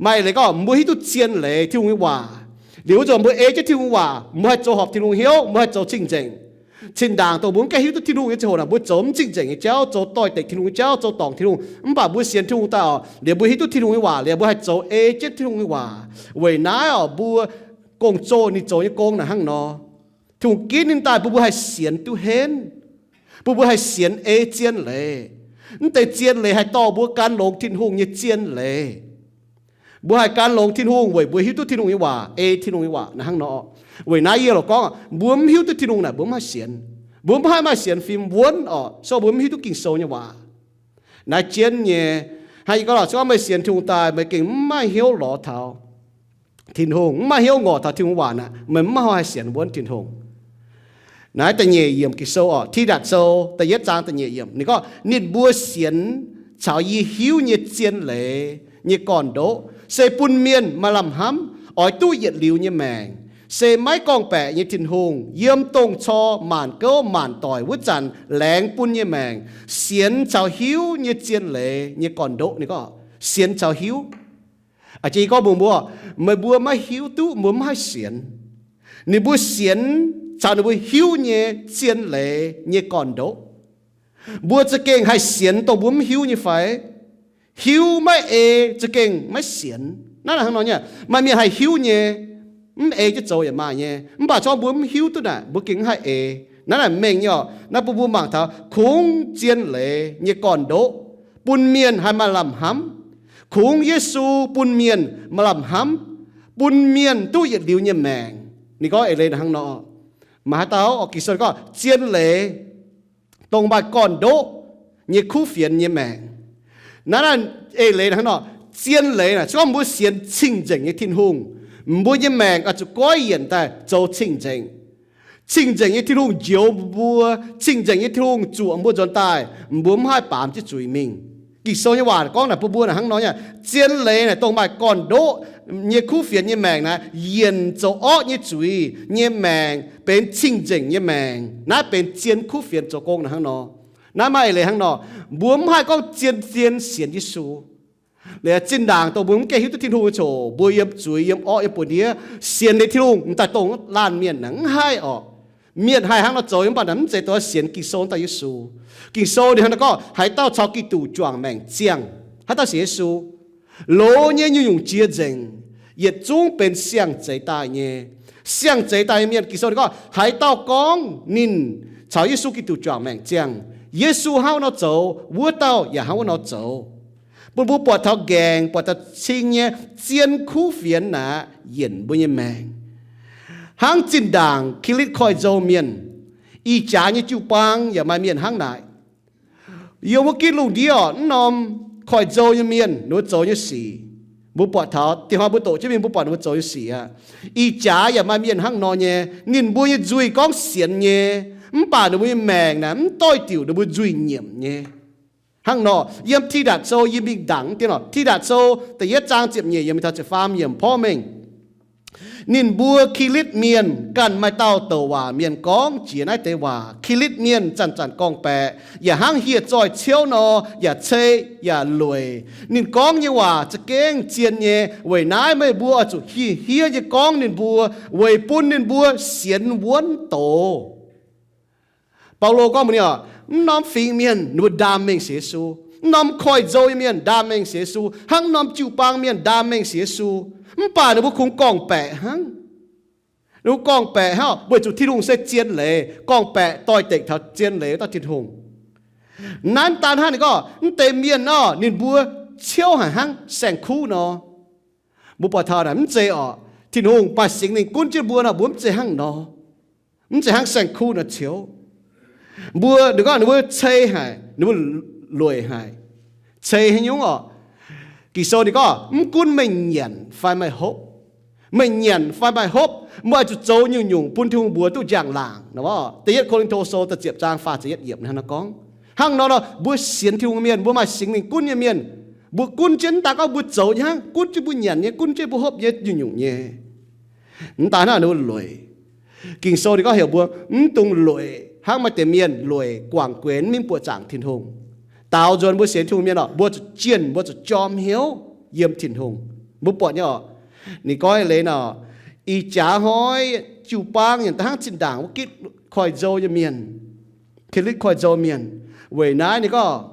Maaih leiz gorngv mbuo hiuv duqv zien leiz Tin-Hungh nyei waac liuz, wuov zanc mbuo ei jienv Tin-Hungh waac, mbuo haih zoux horpc Tin-Hungh hnyouv, mbuo haih zoux cing-nzengc. Zinh ndaangc dongh mbuo mv gaengh hiuv duqv Tin-Hungh nyei ziangh hoc naaic, mbuo zoux mv cing-nzengc nyei jauv, zoux doix-dekc Tin-Hungh nyei jauv, zoux dorngc Tin-Hungh. Mv baac mbuo sienx Tin-Hungh daaih oc, liuz mbuo hiuv duqv Tin-Hungh nyei waac liuz, mbuo haih zoux ei jienv Tin-Hungh nyei waac. Weic naaiv oc, mbuo gong-zoh ninh zoux nyei gong naaic hnangv nor. Tin-Hungh ginv ninh daaih bun mbuo haih sienx duqv henv, bun mbuo haih sienx ei zien leiz. Mv deix zien leiz haih dorh mbuo gan longx Tin-Hungh nyei zien leiz. Mbuo haih gan longx Tin-Hungh weic mbuo hiuv duqv Tin-Hungh nyei waac, ei Tin-Hungh nyei waac naaic hnangv nor. Weic naaiv yie loc gorngv, mbuo mv hiuv duqv Tin-Hungh naaic, mbuo mv haih sienx. Mbuo mv haih maaih sienx fim wuonv oc, se gorngv mbuo mv hiuv duqv Ging-Sou nyei waac. Naaiv jienv nyei, hnangv yie gorngv lorqc, se gorngv meih sienx Tin-Hungh daaih, meih gengh mv maaih hnyouv lorz taux Tin-Hungh, mv maaih hnyouv ngorc taux Tin-Hungh waac naaic, meih mv maaih hnyouv haih sienx wuonv Tin-Hungh. Naaiv da'nyeic yiemc Ging-Sou oc, Tidatc Sou da'yietv zaang da'nyeic yiemc, ninh gorngv, ninh mbuo sienx caux yie hiuv nyei zien leiz nyei gorn-ndoqv se bun mienh maaih lamh hnamv, oix duqv yietc liuz nyei maengc, se maiv gorngv-baeqc nyei Tin-Hungh, yiem dongh cor maanc gouv maanc doic wuov zanc laengz bun nyei maengc. Sienx caux hiuv nyei zien leiz nyei gorn-ndoqv, ninh gorngv sienx caux hiuv. Aa, jiex gorngv mbuox mbuo, meih mbuo maiv hiuv duqv, mbuo mv haih sienx. Ninh mbuo sienx caux ninh mbuo hiuv nyei zien leiz nyei gorn-ndoqv. Mbuo za'gengh haih sienx dongh mbuo mv hiuv nyei fai? Hiuv maiv ei za'gengh maiv sienx. Naaiv hnangv nor nyei, maaih mienh haih hiuv nyei, mv ei jienv zoux yaac maaih nyei. Mv baac se gorngv mbuo mv hiuv duqv naaic, mbuo gengh mv haih ei. Naaiv naaic mengh nyei oc. Naaiv bun mbuo mangc taux kungx zien leiz nyei gorn-ndoqv bun mienh haih maaih lamh hnamv. Kungx Yesu bun mienh maaih lamh hnamv, bun mienh duqv yietc liuz nyei maengc. Ninh gorngv eix leiz hnangv nor. Maaih haaix dauh oc, Ging-Sou gorngv zien leiz dongh maaih gorn-ndoqv nyei kuv fienx nyei maengc. Naaiv naaiv eix leiz hnangv nor, zien leiz naaic se gorngv mbuo sienx cing-nzengc nyei Tin-Hungh, mbuo nyei maengc oix zuqc goiv yienc daaih zoux cing-nzengc. Cing-nzengc nyei Tin-Hungh njoux mbuo, cing-nzengc nyei Tin-Hungh zuoqc mbuo nzuonx daaih, mbuo mv haih baamz jienv zuiz mingh. Ging-Sou nyei waac gorngv naaic bun mbuo naaic hnangv nor nyei, zien leiz naaic dongh maaih gorn-ndoqv nyei kuv fienx nyei maengc naaic, yienc zoux orqv nyei zuiz nyei maengc benx cing-nzengc nyei maengc. Naaiv benx zien kuv fienx zoux gong naaic hnangv nor. Naaiv maaih eix leiz hnangv nor, mbuo mv haih gorngv zien-zien sienx Yesu. Liuz zinh ndaangc dongh mbuo mv gaengh hiuv duqv Tin-Hungh nyei ziangh hoc, mbuo yiem zuiz, yiem orqv, yiem buoz-ndiev, sienx liuz Tin-Hungh m'daaih dongh laanh mienh naaic mv haih oc. Mienh haih hnangv nor zoux, mv baac naaic mv zeiz dongh sienx Ging-Sou daaih Yesu. Ging-Sou ninh hnangv nor gorngv, haaix dauh caux Giduc juangc maengc ziangh, haaix dauh sienx Yesu, loz nyei nyungc-nyungc jiex nzengc, yietc zungv benx siang-zeix daaih nyei. Siang-zeix daaih nyei mienh, Ging-Sou ninh gorngv, haaix dauh gorngv ninh caux Yesu Giduc juangc maengc ziangh, Yesu hnangv wuov nor zoux, wuov dauh yaac hnangv wuov nor zoux. Bun mbuo buatc taux nqaengc, buatc taux cing nyei zien kuv fienx naaic yienc mbuo nyei maengc. Hnangv zinh ndaangc Kilitv Koiv-Nzou mienh, ih jaax nyei jiu-baang yaac maaih mienh hnangv naaic. Yiem wuov gitv lungh ndiev oc, mv norm koiv-nzou nyei mienh ninh mbuo zoux nyei sic, mbuo buatc taux dinh hnoi mbuo doqc jienv mingh mbuo buatc ninh mbuo zoux nyei sic aqv. Ih jaax yaac maaih mienh hnangv nor nyei. Ninh mbuo nyei nzuih gorngv sienx nyei, mv baac ninh mbuo nyei maengc naaic mv doix-diuc ninh mbuo nzuih nyiemc nyei. Hnangv nor, yiem Tidatc Sou yie mingh ndaangc dien oc, Tidatc Sou da'yietv zaang ziepc nyeic yiemc mingh taux ziepc faam yiemc porv mengh. Ninh mbuo Kilitv Mienh ganh maaih dauh douc waac mienh gorngv jiex naaiv deix waac. Kilitv Mienh zanc-zanc gorngv-baeqc, yaac hnangv hieh zoih ciouv nor, yaac cei yaac lueic. Ninh gorngv nyei waac za'gengh zien nyei. Weic naaiv meih mbuo oix zuqc hieh hiev nyei gorngv ninh mbuo, weic bun ninh mbuo sienx wuonv doz. Baulo gorngv mbuox ninh oc, mv norm fingx mienh ninh mbuo ndaam mengh sienx Yesu. Mv norm koiv-nzou nyei mienh ndaam mengh sienx Yesu, hnangv mv norm jiu-baang mienh ndaam mengh sienx Yesu. Mv baac ninh mbuo kungx gorngv-baeqc hnangv. Ninh mbuo gorngv-baeqc hnangv weic zuqc Tin-Hungh se zien leiz, gorngv-baeqc doix-dekc taux zien leiz wuov dauh Tin-Hungh. Naaiv daan hnangv ninh gorngv, mv deix mienh nor, ninh mbuo ciouv haic hnangv saeng-kuv nor. Mbuo buatc taux naaic mv zeiz oc. Tin-Hungh maaih Singx Lingh gunv jienv mbuo nor, mbuo mv zeiz hnangv nor. Mv zeiz hnangv saeng-kuv nor ciouv. Mbuo, ninh gorngv ninh mbuo cei haic, ninh mbuo lueic haic. Cei haaix nyungc oc? Ging-Sou ninh gorngv, mv gunv meih nyanc fai meih hopv, meih nyanc fai meih hopv, meih oix zuqc zoux nyungc-nyungc bun Tin-Hungh mbuox duqv njang-laangc nor. Da'yietv Ko^lin^to Sou da'ziepc zaang faah ziepc yietv yiemc hnangv nor gorngv. Hnangv nor nor, mbuo sienx Tin-Hungh mienh, mbuo maaih Singx Lingh gunv nyei mienh, mbuo gunv jienv, mv daan gorngv mbuo zoux nyei hnangv, gunv jienv mbuo nyanc nyei, gunv jienv mbuo hopv nyei, nyungc-nyungc nyei. Mv daan hnangv nor lueic. Ging-Sou ninh gorngv heuc mbuo mv dungx lueic hnangv maaih deix mienh lueic guangc guenx mv mingh buoqc zaangc Tin-Hungh. Daaux nzuonx mbuo sienx Tin-Hungh mienh oc, mbuo zuqc jienh, mbuo zuqc jorm hnyouv yiem Tin-Hungh. Mbuo buatc nyei oc, ninh gorngv leiz nor, ih jaax hnoi jiu-baang nyanc daaih hnangv zinh ndaangc wuov gitv koiv-nzou nyei mienh, Kilitv Koiv-Nzou mienh. Weic naaiv ninh gorngv,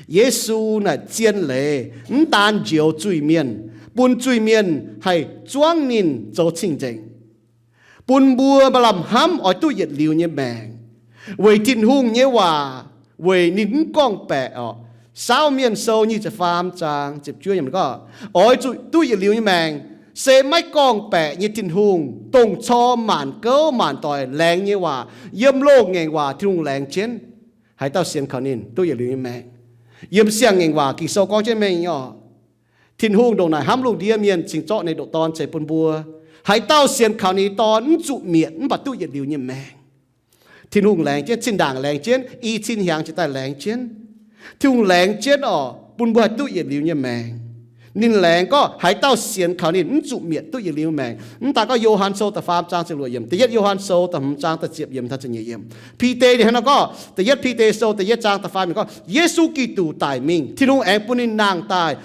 Yesu naaic zien leiz, mv daan njoux zuiz mienh, bun zuiz mienh haih zuangv ninh zoux cing-nzengc, bun mbuo maaih lamh hnamv oix duqv yietc liuz nyei maengc. Weic Tin-Hungh nyei waac, weic ninh mv gorngv-baeqc oc. Saauv Mienh Sou nyic ziepc faam zaang ziepc juov yiemc gorngv, oix zuqc duqv yietc liuz nyei maengc, se maiv gorngv-baeqc nyei Tin-Hungh, dongh cor maanc gouv maanc doic laengz nyei waac, yiem loz-ngaengc waac Tin-Hungh laengz jienv. Haaix dauh sienx kaux ninh duqv yietc liuz nyei maengc. Yiem Siang-Ngaengc Waac Ging-Sou gorngv jienv mengh nyei oc. Tin-Hungh ndongc naaic hnamv lungh ndiev mienh cingx zorqv ninh ndoqc Dorn ceix bun mbuo. Haaix dauh sienx kaux ninh nyei Dorn mv zuqc mietc mv baac duqv yietc liuz nyei maengc. Tin-Hungh laengz jienv, zinh ndaangc laengz jienv, i cin hnyangx jiex daaih laengz jienv. Tin-Hungh laengz jienv oc, bun mbuo haih duqv yietc liuz nyei maengc. Ninh laengz gorngv haaix dauh sienx kaux ninh mv zuqc mietc duqv yietc liuz maengc. Mv daan gorngv Yo^han Sou da'faam zaang ziepc luoqc yiemc, da'yietv Yo^han Sou da'hmz zaang da'ziepc yiemc taux ziepc nyeic yiemc. Bide ninh hnangv nor gorngv, da'yietv Bide Sou da'yietv zaang da'faam yiemc gorngv, Yesu Giduc daic mingh, Tin-Hungh aengx bun ninh nangh daaih,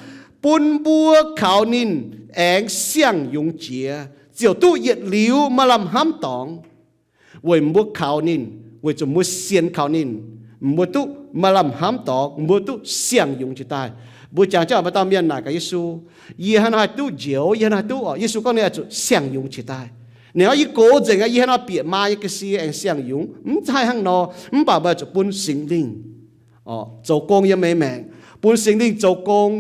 bun mbuo kaux ninh aengx siang-yungz jiex, ziouc duqv yietc liuz maaih lamh hnamv dorngx. Weic mbuo kaux ninh, weic zuqc mbuo sienx kaux ninh, mbuo duqv maaih lamh hnamv dorngx, mbuo duqv siang-yungz jiex daaih. Mbuo jangx jienv maaih dauh mienh naaic gaax Yesu, yie hnangv haaix duqv njoux, yie hnangv haaix duqv orqc? Yesu gorngv ninh oix zuqc siang-yungz jiex daaih. Ninh gorngv, yie gox nzengc aqv, yie hnangv nor bieqc maa nyei ga'sie aengx siang-yungz. Mv zeiz hnangv nor, mv baac meih zuqc bun Singx Lingh zoux gong yiem meih maengc, bun Singx Lingh zoux gong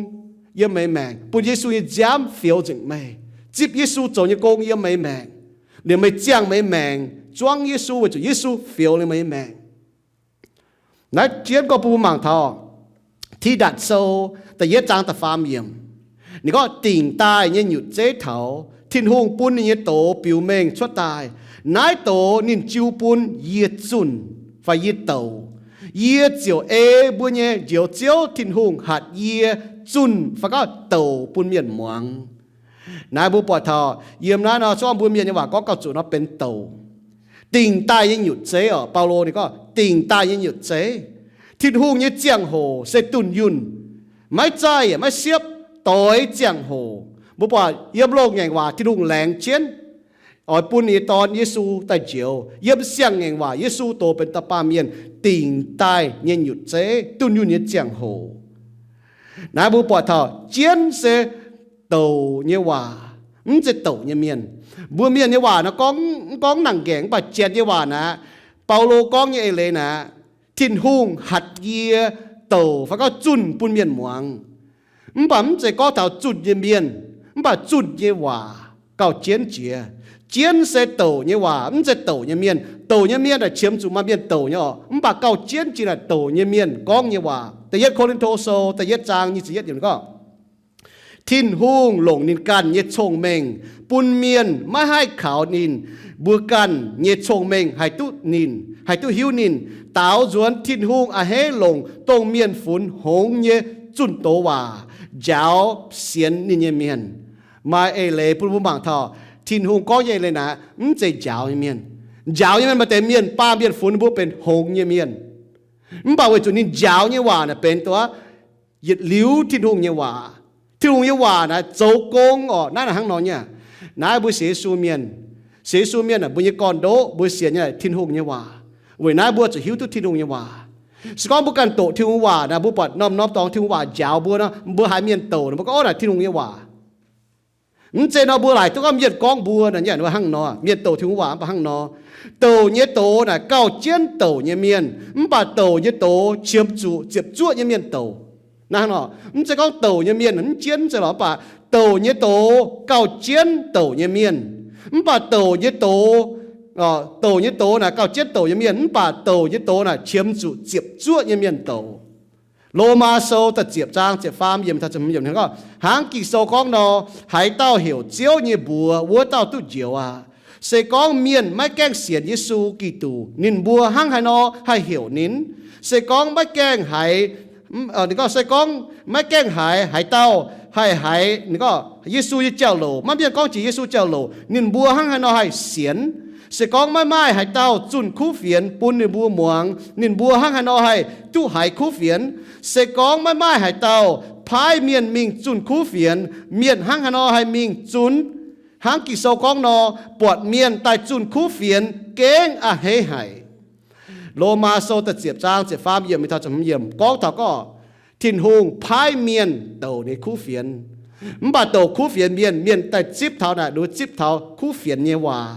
yiem meih maengc, bun Yesu nyei nziaamv fioux nzengc meih, zipv Yesu zoux nyei gong yiem meih maengc, liemh meih ziangh meih maengc zuangv Yesu weic zuqc Yesu fioux liemh meih maengc. Naaiv jienv gorngv bun mbuo mangc taux Tidatc Sou da'yietv zaang da'faam yiemc. Ninh gorngv dingc daaih nyei nyutc zeiv taux Tin-Hungh bun ninh nyei doz biux mengh cuotv daaih. Naaiv doz ninh jiu bun yie zunh fai yie douc, yie ziouc ei mbuo nyei Njoux Ziouv Tin-Hungh hatc yie zunh fai gauh douc bun mienh muangx. Naaiv mbuo buatc taux yiem naaiv nor, se gorngv mbuo mienh nyei waac gorngv gauh zuqc nor benx douc. Dingc daaih nyei nyutc zeiv orqc? Baulo ninh gorngv dingc daaih nyei nyutc zeiv. Tin-Hungh nyei ziangh hoc se dunh yunh, maiv zaih yaac maiv siepv, doix ziangh hoc. Mbuo buatc yiem loz-ngaengc waac Tin-Hungh laengz jienv oix bun ninh nyei Dorn Yesu daaih njoux. Yiem siang-ngaengc waac Yesu dox benx dauh baamh mienh dingc daaih nyei nyutc zeiv, dunh yunh nyei ziangh hoc. Naaiv mbuo buatc taux jienv se douc nyei waac, mv zeiz douc nyei mienh. Mbuo mienh nyei waac naaiv gorngv, mv gorngv nangc nqaengc, mv baac janx nyei waac naaiv, Baulo gorngv nyei eix leiz naaiv, Tin-Hungh hatc yie douc fai gauh zunh bun mienh muangx. Mv baac mv zeiz gorngv taux zunh nyei mienh, mv baac zunh nyei waac gauh jienv jiex. Jienv se douc nyei waac, mv zeiz douc nyei mienh. Douc nyei mienh naaic qiemx zuqc maaih mienh douc nyei orqc, mv baac gauh jienv jiex naaic douc nyei mienh gorngv nyei waac. Da'yietv Ko^lin^to Sou da'yietv zaang nyic ziepc yietv yiemc gorngv, Tin-Hungh longc ninh ganh nyei cong-mengh bun mienh maiv haih kaux ninh mbuo ganh nyei cong-mengh haih duqv ninh, haih duqv hiuv ninh, daaux nzuonx Tin-Hungh a'hneiv longc dongh mienh funx hngongx nyei zunh doz waac njaaux sienx ninh nyei mienh. Maaih eix leiz bun mbuo mangc taux Tin-Hungh gorngv nyei eix leiz naaic mv zeiz njaaux nyei mienh. Njaaux nyei mienh maaih deix mienh, baamh mienh funx ninh mbuo benx hngongx nyei mienh. Mv baac weic zuqc ninh njaaux nyei waac naaic benx dongh yietc liuz Tin-Hungh nyei waac. Tin-Hungh nyei waac naaic zoux gong orqc. Naaiv naaic hnangv nor nyei. Naaiv mbuo sienx Yesu mienh, sienx Yesu mienh aah, mbuo nyei gorn-ndoqv mbuo sienx nyei Tin-Hungh nyei waac. Weic naaiv mbuo zuqc hiuv duqv Tin-Hungh nyei waac. Se gorngv mbuo ganh doqc Tin-Hungh waac naaic, mbuo buatc norm-norm dorngx Tin-Hungh waac njaaux mbuo nor, mbuo haiz mienh douc nor, mbuo gorngv, Orv, naaic Tin-Hungh nyei waac. Mv zeiz nor mbuo laaic duqv gorngv mienh gorngv mbuo nor, mbuo hnangv nor, mienh douc Tin-Hungh waac mv baac hnangv nor. Douc nyei doz naaic gauh jienv douc nyei mienh, mv baac douc nyei doz qiemx zuqc ziepc zuoqv nyei mienh douc. Naaiv hnangv nor, mv zeiz gorngv douc nyei mienh mv jienv, mv zeiz lorqc, mv baac douc nyei doz gauh jienv douc nyei mienh. Mv baac douc nyei doz, douc nyei doz naaic gauh jienv douc nyei mienh, mv baac douc nyei doz naaic qiemx zuqc ziepc zuoqv nyei mienh douc. Lomaa Sou da'ziepc zaang ziepc faam yiemc taux ziepc hmz yiemc gorngv, hnangv Ging-Sou gorngv nor, haaix dauh heuc Ziouv nyei mbuox, wuov dauh duqv njoux aqv. Se gorngv mienh maiv gaengh sienx Yesu Giduc, ninh mbuo hnangv haaix nor haih heuc ninh? Se gorngv maiv gaengh haiz, se gorngv maiv gaengh haiz haaix dauh haih haiz, ninh gorngv, Yesu nyei jauv-louc, maiv mienh gorngv jiex Yesu jauv-louc, ninh mbuo hnangv haaix nor haih sienx? Se gorngv maiv maaih haaix dauh zunh kuv fienx bun ninh mbuo muangx, ninh mbuo hnangv haaix nor haih duqv haiz kuv fienx? Se gorngv maiv maaih haaix dauh paaiv mienh mingh zunh kuv fienx, mienh hnangv haaix nor haih mingh zunh? Hnangv Ging-Sou gorngv nor, buatc mienh daaih zunh kuv fienx gengh a'hneiv haic. Lomaa Sou da'ziepc zaang ziepc faam yiemc mingh taux ziepc hmz yiemc gorngv taux gorngv Tin-Hungh paaiv mienh douc ninh kuv fienx. Mv baac douc kuv fienx mienh, mienh daaih zipv taux naaic, ninh zipv taux kuv fienx nyei waac.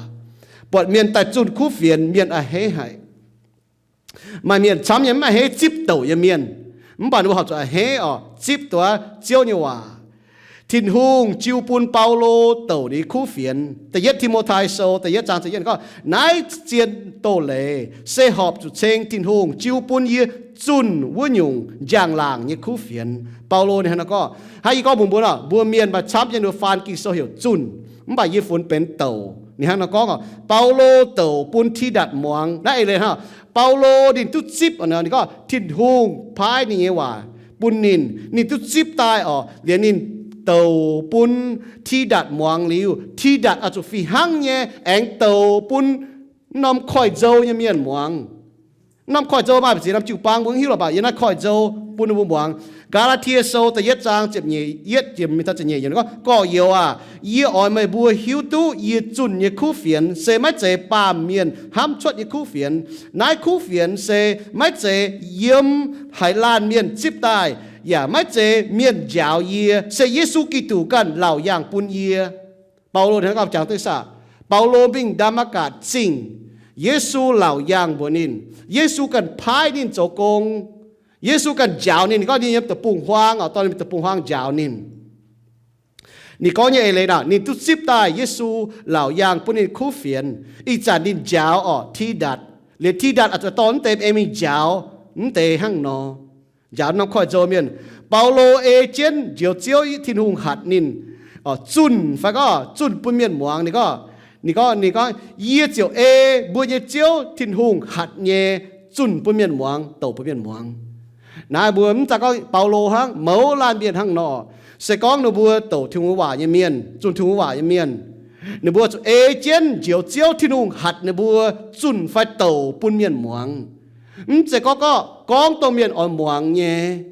Buatc mienh daaih zunh kuv fienx, mienh a'hneiv haic. Maaih mienh camv nyei mv a'hneiv zipv douc nyei mienh, mv baac ninh mbuo horpc zuqc a'hneiv oc, zipv duqv Ziouv nyei waac. Tin-Hungh jiu bun Baulo douc ninh kuv fienx. Da'yietv Ti^mo^tai Sou da'yietv zaang ziepc yietv gorngv, naaiv zien doz-leiz se horpc zuqc ceng Tin-Hungh jiu bun yie zunh wuov nyungc njang-laangc nyei kuv fienx. Baulo ninh hnangv nor gorngv, hnangv yie gorngv mbuox mbuo nor, mbuo mienh maaih camv nyei ninh faan Ging-Sou heuc zunh, mv baac yie funx benx douc. Ninh hnangv nor gorngv oc, Baulo douc bun Tidatc muangx. Naaiv eix leiz hnangv, Baulo ninh duqv zipv, ninh gorngv Tin-Hungh paaiv ninh nyei waac bun ninh, ninh duqv zipv daaih oc, liemh ninh douc bun Tidatc muangx liuz, Tidatc oix zuqc fih hnangv nyei aengx douc bun norm koiv-nzou nyei mienh muangx. Norm koiv-nzou maaih mbu'ziex norm jiu-baang mbuo mv hiuv lorqc, baac yie naaiv koiv-nzou bun ninh mbuo muangx. Gaa^laa^tie Sou da'yietv zaang ziepc nyeic, yietv ziepc nyeic, yietv ziepc nyeic yiemc gorngv, Gorx-youz aac, yie oix meih mbuo hiuv duqv yie zunh nyei kuv fienx se maiv zeiz baamh mienh hnamv cuotv nyei kuv fienx. Naaiv kuv fienx se maiv zeiz yiem haaix laanh mienh zipv daaih, yaac maiv zeiz mienh njaaux yie, se Yesu Giduc ganh laauc yaangh bun yie. Baulo hnangv gauh jangx duqv saah? Baulo mingh Ndaa^matv^gatc Zingh, Yesu laauc yaangh mbuox ninh. Yesu ganh paaiv ninh zoux gong. Yesu ganh njaaux ninh. Ninh gorngv ninh yiem deic-bung-huaang, dorh ninh deic-bung-huaang njaaux ninh. Ninh gorngv nyei eix leiz naaic, ninh duqv zipv daaih Yesu laauc yaangh bun ninh kuv fienx. Ih zanc ninh njaaux orqc, Tidatc. Liuz Tidatc oix zuqc dorh mv deix ei mingh njaaux mv deix hnangv nor. Njaaux norm koiv-nzou mienh. Baulo ei jienv Njoux Ziouv Tin-Hungh hatc ninh zunh fai gorngv zunh bun mienh muangx. Ninh gorngv, ninh gorngv, ninh gorngv, Yie ziouc ei mbuo nyei Ziouv Tin-Hungh hatc nyei zunh bun mienh muangx, douc bun mienh muangx. Naaiv mbuo mv daan gorngv Baulo hnangv, mouz laanh mienh hnangv nor, se gorngv ninh mbuo douc Tin-Hungh waac nyei mienh, zunh Tin-Hungh waac nyei mienh, ninh mbuo zuqc ei jienv Njoux Ziouv Tin-Hungh hatc ninh mbuo zunh fai douc bun mienh muangx. Mv zeiz gorngv, gorngv, gorngv dongh mienh oix muangx nyei,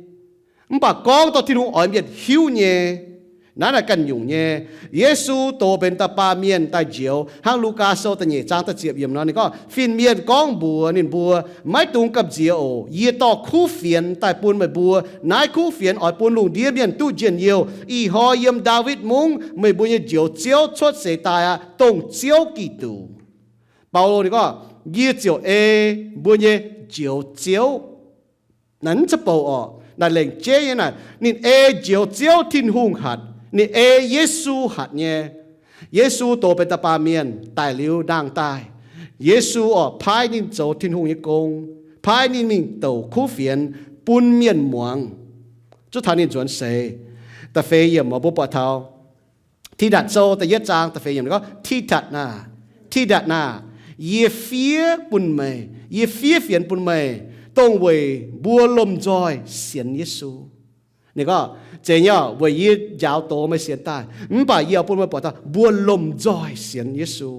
mv baac gorngv dongh Tin-Hungh oix mienh hiuv nyei. Naaiv naaic ganh nyungc nyei. Yesu doz benx da'baamh mienh daaih njoux, hnangv Lugaa Sou da'nyeic zaang da'ziepc yiemc nor, ninh gorngv, Fin-mienh gorngv mbuox ninh mbuo, Maiv dungx gamh nziex oc. Yie dorh kuv fienx daaih bun meih mbuo. Naaiv kuv fienx oix bun lungh ndiev mienh duqv njien-youh. Ih hnoi yiem Ndaawitv Mungv meih mbuo nyei Njoux Ziouv cuotv seix daaih aqv, dongh Ziouv Giduc. Baulo ninh gorngv, Yie ziouc ei mbuo nyei Njoux Ziouv. Naaiv mv zeiz bouc orqc, naaic lengc jeiv nyei naaic, ninh ei Njoux Ziouv Tin-Hungh hatc, ninh ei Yesu hatc nyei. Yesu doz benx da'baamh mienh daic liuz nangh daaih. Yesu orqc paaiv ninh zoux Tin-Hungh nyei gong, paaiv ninh mingh douc kuv fienx bun mienh muangx, zuov taux ninh nzuonx seix. Da'feix yiemc mbuo buatc taux Tidatc Sou da'yietv zaang da'feix yiemc gorngv, Tidatc aah! Tidatc aah! Yie fiev bun meih, yie fiev fienx bun meih, dongh weic mbuo lomh nzoih sienx Yesu. Ninh gorngv, Zeiz nyei, weic yie njaaux doz meih sienx daaih, mv baac yie oix bun meih buatc taux mbuo lomh nzoih sienx Yesu.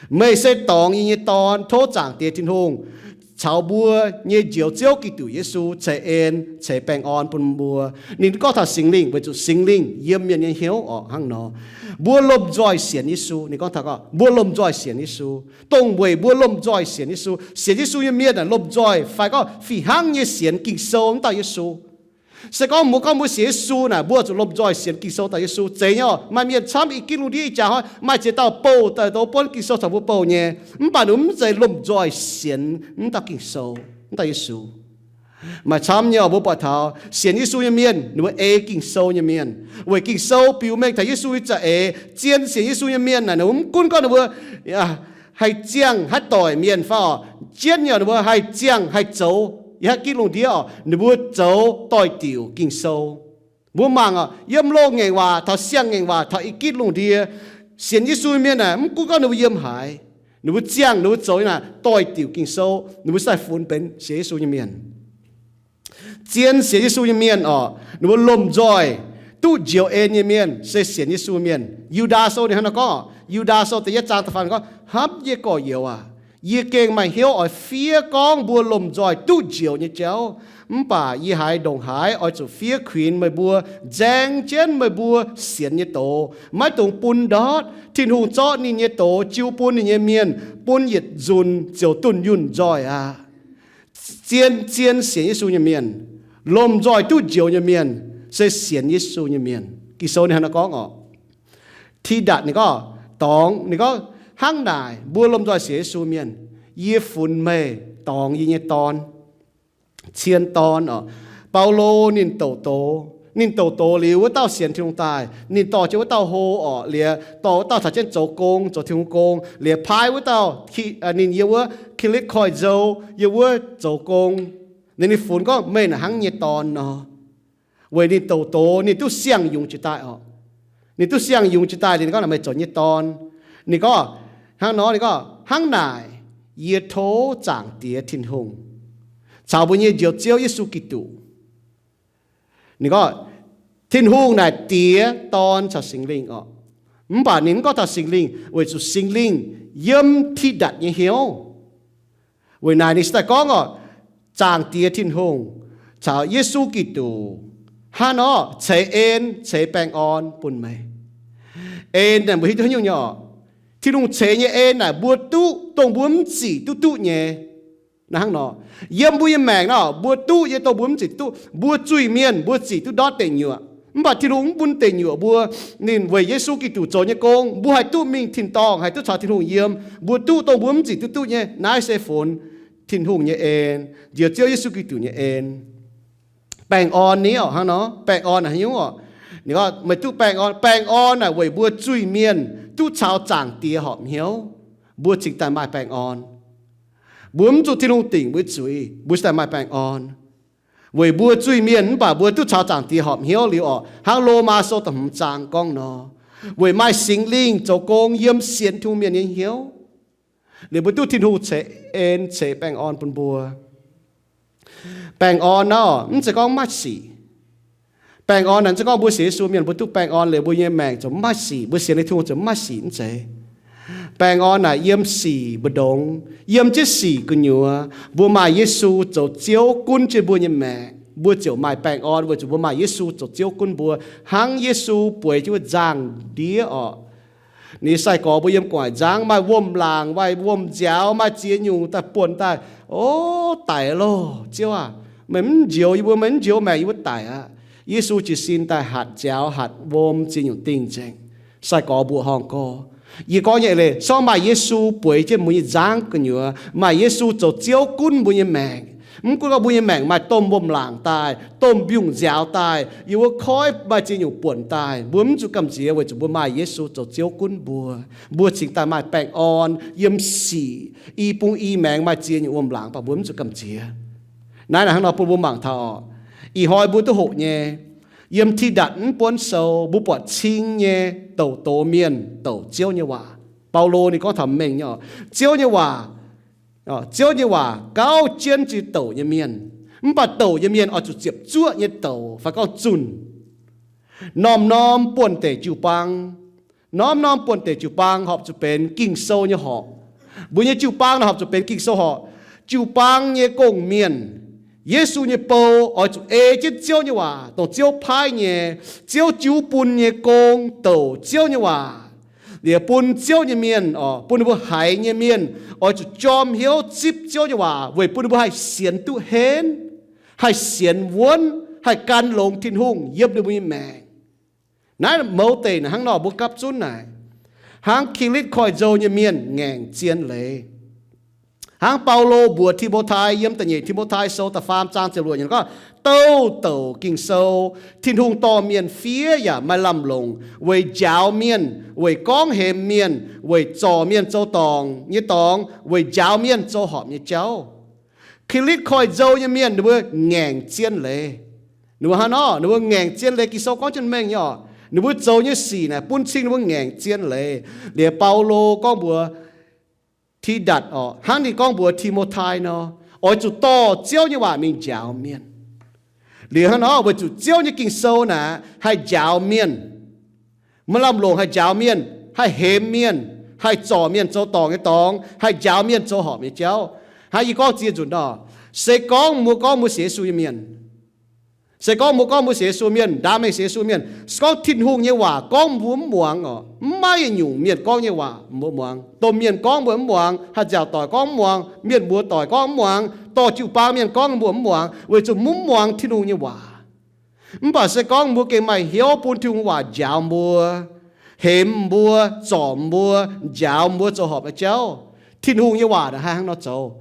Meih se dorngx yie nyei dorn. Tov Zaangc Diex Tin-Hungh caux mbuo nyei Njoux Ziouv Giduc Yesu ceix en ceix baengh orn bun mbuo. Ninh gorngv taux Singx Lingh weic zuqc Singx Lingh yiem mienh nyei hnyouv orqc hnangv nor. Mbuo lomh nzoih sienx Yesu. Ninh gorngv taux gorngv mbuo lomh nzoih sienx Yesu. Dongh weic mbuo lomh nzoih sienx Yesu. Sienx Yesu nyei mienh aah, lomh nzoih fai gorngv fih hnangv nyei sienx Ging-Sou wuov dauh Yesu. Se gorngv mbuo gorngv mbuo sienx Yesu naaic, mbuo zuqc lomh nzoih sienx Ging-Sou dauh Yesu. Zeiz nyei orqc, maaih mienh camv i gitv lungh ndiev ih jaax hnoi maaih ziex dauh bouh daaih douz buonv Ging-Sou caux mbuo bouh nyei, mv baac ninh mv zeiz lomh nzoih sienx wuov dauh Ging-Sou, wuov dauh Yesu. Maaih camv nyei orqc, mbuo buatc taux sienx Yesu nyei mienh ninh mbuo ei Ging-Sou nyei mienh, weic Ging-Sou biux mengh taux Yesu nyei za'eix. Zien sienx Yesu nyei mienh naaic, ninh mbuo mv gunv gorngv ninh mbuo haih ziangh haih doic mienh fai orqc, jienv nyei orqc, ninh mbuo haih ziangh haih zoux yiem haaix gitv lungh ndiev orqc, ninh mbuo zoux doix-diuc Ging-Sou. Mbuo mangc orqc, yiem loz-ngaengc waac taux siang-ngaengc waac taux i gitv lungh ndiev, sienx Yesu nyei mienh aah, mv gunv gorngv ninh mbuo yiem haaix, ninh mbuo ziangh ninh mbuo zoux nyei naaic doix-diuc Ging-Sou, ninh mbuo se funx benx sienx Yesu nyei mienh. Zien sienx Yesu nyei mienh orqc, ninh mbuo lomh nzoih duqv njoux en nyei mienh se sienx Yesu mienh. Yu^ndaa Sou ninh hnangv nor gorngv orqc, Yu^ndaa Sou da'yietv zaang da'faam gorngv, Hnamv nyei gorx-youz aac, yie gengh maaih hnyouv oix fiev gorngv mbuo lomh nzoih duqv njoux nyei jauv. Mv baac yie haiz ndongc haaix oix zuqc fiev kuinx meih mbuo nzaeng jienv meih mbuo sienx nyei doz, maiv dungx bun ndortv. Tin-Hungh zorqv ninh nyei doz jiu bun ninh nyei mienh, bun yietc nzunc ziouc dunh yunh nzoih aqv. Zien, zien sienx Yesu nyei mienh, lomh nzoih duqv njoux nyei mienh, se sienx Yesu nyei mienh. Ging-Sou ninh hnangv naaiv gorngv orqc. Tidatc ninh gorngv, dorngx, ninh gorngv, hnangv naaic mbuo lomh nzoih sienx Yesu mienh, yie funx meih dorngx yie nyei dorn, cien dorn orqc. Baulo ninh douc doz, ninh douc doz liuz wuov dauh sienx Tin-Hungh daaih, ninh dorh jienv wuov dauh hlo orqc, liuz dorh wuov dauh caux jienv zoux gong, zoux Tin-Hungh gong, liuz paaiv wuov dauh, ninh yiem wuov Kilitv Koiv-Nzou, yiem wuov zoux gong. Ninh, ninh funx gorngv meih naaic hnangv nyei dorn nor. Weic ninh douc doz, ninh duqv siang-yungz jiex daaih orqc. Ninh duqv siang-yungz jiex daaih liuz ninh gorngv naaic meih zoux nyei dorn. Ninh gorngv, hnangv nor ninh gorngv, hnangv naaic, yie tov Zaangc Diex Tin-Hungh caux mbuo nyei Njoux Ziouv Yesu Giduc. Ninh gorngv, Tin-Hungh naaic Diex, Dorn caux Singx Lingh orqc. Mv baac ninh mv gorngv taux Singx Lingh weic zuqc Singx Lingh yiem Tidatc nyei hnyouv. Weic naaic ninh se daaih gorngv oc, Zaangc Diex Tin-Hungh caux Yesu Giduc hnangv nor ceix en, ceix baengh orn bun meih. En naaic mbuo hiuv duqv haaix nyungc nyei oc? Tin-Hungh ceix nyei en naaic mbuo duqv dongh mbuo mv zic duqv duqv nyei. Naaiv hnangv nor, yiem mbuo nyei maengc nor, mbuo duqv nyei dongh mbuo mv zic duqv duqv. Mbuo zuiz mienh mbuo zic duqv ndortv deic nyuoqc, mv baac Tin-Hungh mv bun deic nyuoqc mbuo. Ninh weic Yesu Giduc zoux nyei gong, mbuo haih duqv mingh tin-dorngh, haih duqv caux Tin-Hungh yiem. Mbuo duqv dongh mbuo mv zic duqv duqv nyei. Naaiv se funx Tin-Hungh nyei en, njoux Ziouv Yesu Giduc nyei en. Baengh orn ni oc, hnangv nor, baengh orn naaic haaix nyungc oc? Ninh gorngv meih duqv baengh orn. Baengh orn naaic weic mbuo zuiz mienh duqv caux Zaangc Diex horpc hnyouv, mbuo cingx daaih maaih baengh orn. Mbuo mv zuqc Tin-Hungh dingc mbuo zuiz, mbuo cingx daaih maaih baengh orn. Weic mbuo zuiz mienh mv baac mbuo duqv caux Zaangc Diex horpc hnyouv liuz oc, hnangv Lomaa Sou da'hmz zaang gorngv nor, weic maaih Singx Lingh zoux gong yiem sienx Tin-Hungh mienh nyei hnyouv, liuz mbuo duqv Tin-Hungh ceix en, ceix baengh orn bun mbuo. Baengh orn nor, mv zeiz gorngv maiv sic. Baengh orn naaic mv zeiz gorngv mbuo sienx Yesu mienh mbuo duqv baengh orn liuz mbuo nyei maengc ziouc mv maaih sic, mbuo sienx liuz Tin-Hungh ziouc mv maaih sic, mv zeiz. Baengh orn naaic yiem sic mbu'ndongx, yiem jienv sic gu'nyuoz, mbuo maaih Yesu zoux Ziouv gunv jienv mbuo nyei maengc, mbuo ziouc maaih baengh orn weic zuqc mbuo maaih Yesu zoux Ziouv gunv mbuo, hnangv Yesu bueix jienv wuov nzangv-ndiev oc. Ninh sai-gorx mbuo yiem gu'nguaaic nzangv, maaih wuom-laangc, maaih wuom-nziaaux, maaih ziex nyungc daaih buonc daaih, O, daic loh, Ziouv aah! Meih mv njoux yie mbuo, meih mv njoux maengc, yie mbuo daic aqv. Yesu jiez sin daaih hatc nziaaux, hatc wuom, ziex nyungc dingh nzengc. Sai-gorx mbuoqc horngh gorx, yie gorngv nyei leiz, se gorngv maaih Yesu bueix jienv mbuo nyei nzangv gu'nyuoz, maaih Yesu zoux Ziouv gunv mbuo nyei maengc, mv gunv gorngv mbuo nyei maengc maaih domh wuom-laangc daaih, domh mbiungc-nziaaux daaih, yie mbuo koiv maaih ziex nyungc buonc daaih, mbuo mv zuqc gamh nziex weic zuqc mbuo maaih Yesu zoux Ziouv gunv mbuo. Mbuo cingx daaih maaih baengh orn yiem sic. I bung i maengx maaih ziex nyungc wuom-laangc, mv baac mbuo mv zuqc gamh nziex. Naaiv naaic hnangv nor bun mbuo mangc taux oc. Ih hnoi mbuo duqv hoqc nyei, yiem Tidatc mv buonv sou mbuo buatc cing nyei douc doz mienh douc Ziouv nyei waac. Baulo ninh gorngv taux mengh nyei oc, Ziouv nyei waac, Ziouv nyei waac gauh jienv ziex douc nyei mienh. Mv baac douc nyei mienh oix zuqc ziepc zuoqv nyei douc fai gorngv zunh. Norm-norm buonv-deic jiu-baang, norm-norm buonv-deic jiu-baang horpc zuqc benx Ging-Sou nyei horqc. Mbuo nyei jiu-baang naaic horpc zuqc benx Ging-Sou horqc. Jiu-baang nyei gong-mienh, Yesu nyei bou oix zuqc ei jienv Ziouv nyei waac, dongh Ziouv paaiv nyei, Ziouv jiu bun nyei gong douc Ziouv nyei waac, liuz bun Ziouv nyei mienh, bun ninh mbuo haiz nyei mienh oix zuqc jorm hnyouv zipv Ziouv nyei waac weic bun ninh mbuo haih sienx duqv henv, haih sienx wuonv, haih gan longx Tin-Hungh yiem ninh mbuo nyei maengc. Naaiv mouz deic naaic hnangv nor mbuo gapv zunv naaic, hnangv Kilitv Koiv-Nzou nyei mienh ngaengc zien leiz. Hnangv Baulo mbuox Ti^mo^tai yiem da'nyeic Ti^mo^tai Sou da'faam zaang ziepc luoqc yiemc gorngv, Douh douc Ging-Sou Tin-Hungh dorh mienh fiev yaac maaih lamh longc weic njaaux mienh, weic gorngv hemx mienh, weic zorc mienh zoux dorngc nyei dorngx, weic njaaux mienh zoux horpc nyei jauv. Kilitv Koiv-Nzou nyei mienh ninh mbuo ngaengc zien leiz. Ninh mbuo hnangv nor, ninh mbuo ngaengc zien leiz. Ging-Sou gorngv jienv mengh nyei oc. Ninh mbuo zoux nyei sic naaic bun cing ninh mbuo ngaengc zien leiz. Liuz Baulo gorngv mbuox Tidatc oc, hnangv ninh gorngv mbuox Ti^mo^tai nor, oix zuqc dorh Ziouv nyei waac mingh njaaux mienh. Liuz hnangv nor weic zuqc Ziouv nyei Ging-Sou naaic haih njaaux mienh, maaih lamh longc haih njaaux mienh, haih hemx mienh, haih zorc mienh zoux dorngc nyei dorngx, haih njaaux mienh zoux horpc nyei jauv. Hnangv yie gorngv ziex nzunc nor, se gorngv mbuo gorngv mbuo sienx Yesu nyei mienh, se gorngv mbuo gorngv mbuo sienx Yesu mienh, ndaam mengh sienx Yesu mienh, se gorngv Tin-Hungh nyei waac gorngv mbuo mv muangx oc, mv maaih yietc nyungc mienh gorngv nyei waac mbuo muangx. Domh mienh gorngv mbuo mv muangx, haih nziaauc doic gorngv mv muangx, mienh mbuox doic gorngv mv muangx, dorh jiu-baang mienh gorngv mbuo mv muangx, weic zuqc mbuo mv muangx Tin-Hungh nyei waac. Mv baac se gorngv mbuo gengh maaih hnyouv bun Tin-Hungh waac njaaux mbuo, hemx mbuo, zorc mbuo, njaaux mbuo zoux horpc nyei jauv, Tin-Hungh nyei waac naaic haih hnangv nor zoux.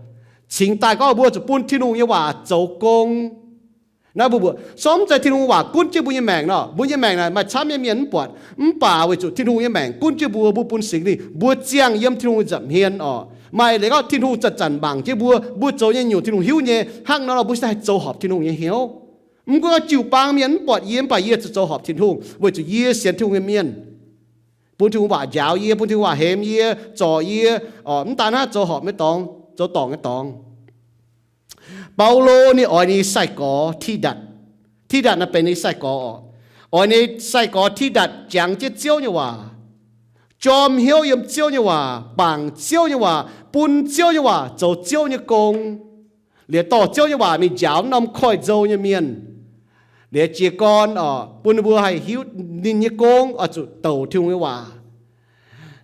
Cingx daaih gorngv mbuo zuqc bun Tin-Hungh nyei waac zoux gong. Naaiv mbuo mbuox, se gorngv mv zeiz Tin-Hungh waac gunv jienv mbuo nyei maengc nor, mbuo nyei maengc naaic maaih camv nyei mienh mv buatc. Mv baac weic zuqc Tin-Hungh nyei maengc gunv jienv mbuo, mbuo bun Singx Lingh, mbuo ziangh yiem Tin-Hungh nza'hmien oc. Maaih leiz gorngv Tin-Hungh zanc-zanc mangc jienv mbuo, mbuo zoux nyei nyungc Tin-Hungh hiuv nyei. Hnangv nor mbuo cingx daaih haih zoux horpc Tin-Hungh nyei hnyouv. Mv gunv jiu-baang mienh mv buatc yie, mv baac yie zuqc zoux horpc Tin-Hungh weic zuqc yie sienx Tin-Hungh nyei mienh, bun Tin-Hungh waac njaaux yie, bun Tin-Hungh waac hemx yie, zorc yie, mv daan hnangv, zoux horpc nyei dorngx, zoux dorngc nyei dorngx. Baulo ninh oix ninh nyei sai-gorx Tidatc, Tidatc naaiv benx ninh nyei sai-gorx oc, oix ninh nyei sai-gorx Tidatc jangx jienv Ziouv nyei waac, jorm hnyouv yiem Ziouv nyei waac, bangc Ziouv nyei waac, bun Ziouv nyei waac zoux Ziouv nyei gong, liuz dorh Ziouv nyei waac mingh njaaux norm koiv-nzou nyei mienh. Liuz jiez gorn oc, bun ninh mbuo haih hiuv ninh nyei gong oix zuqc douc Tin-Hungh nyei waac.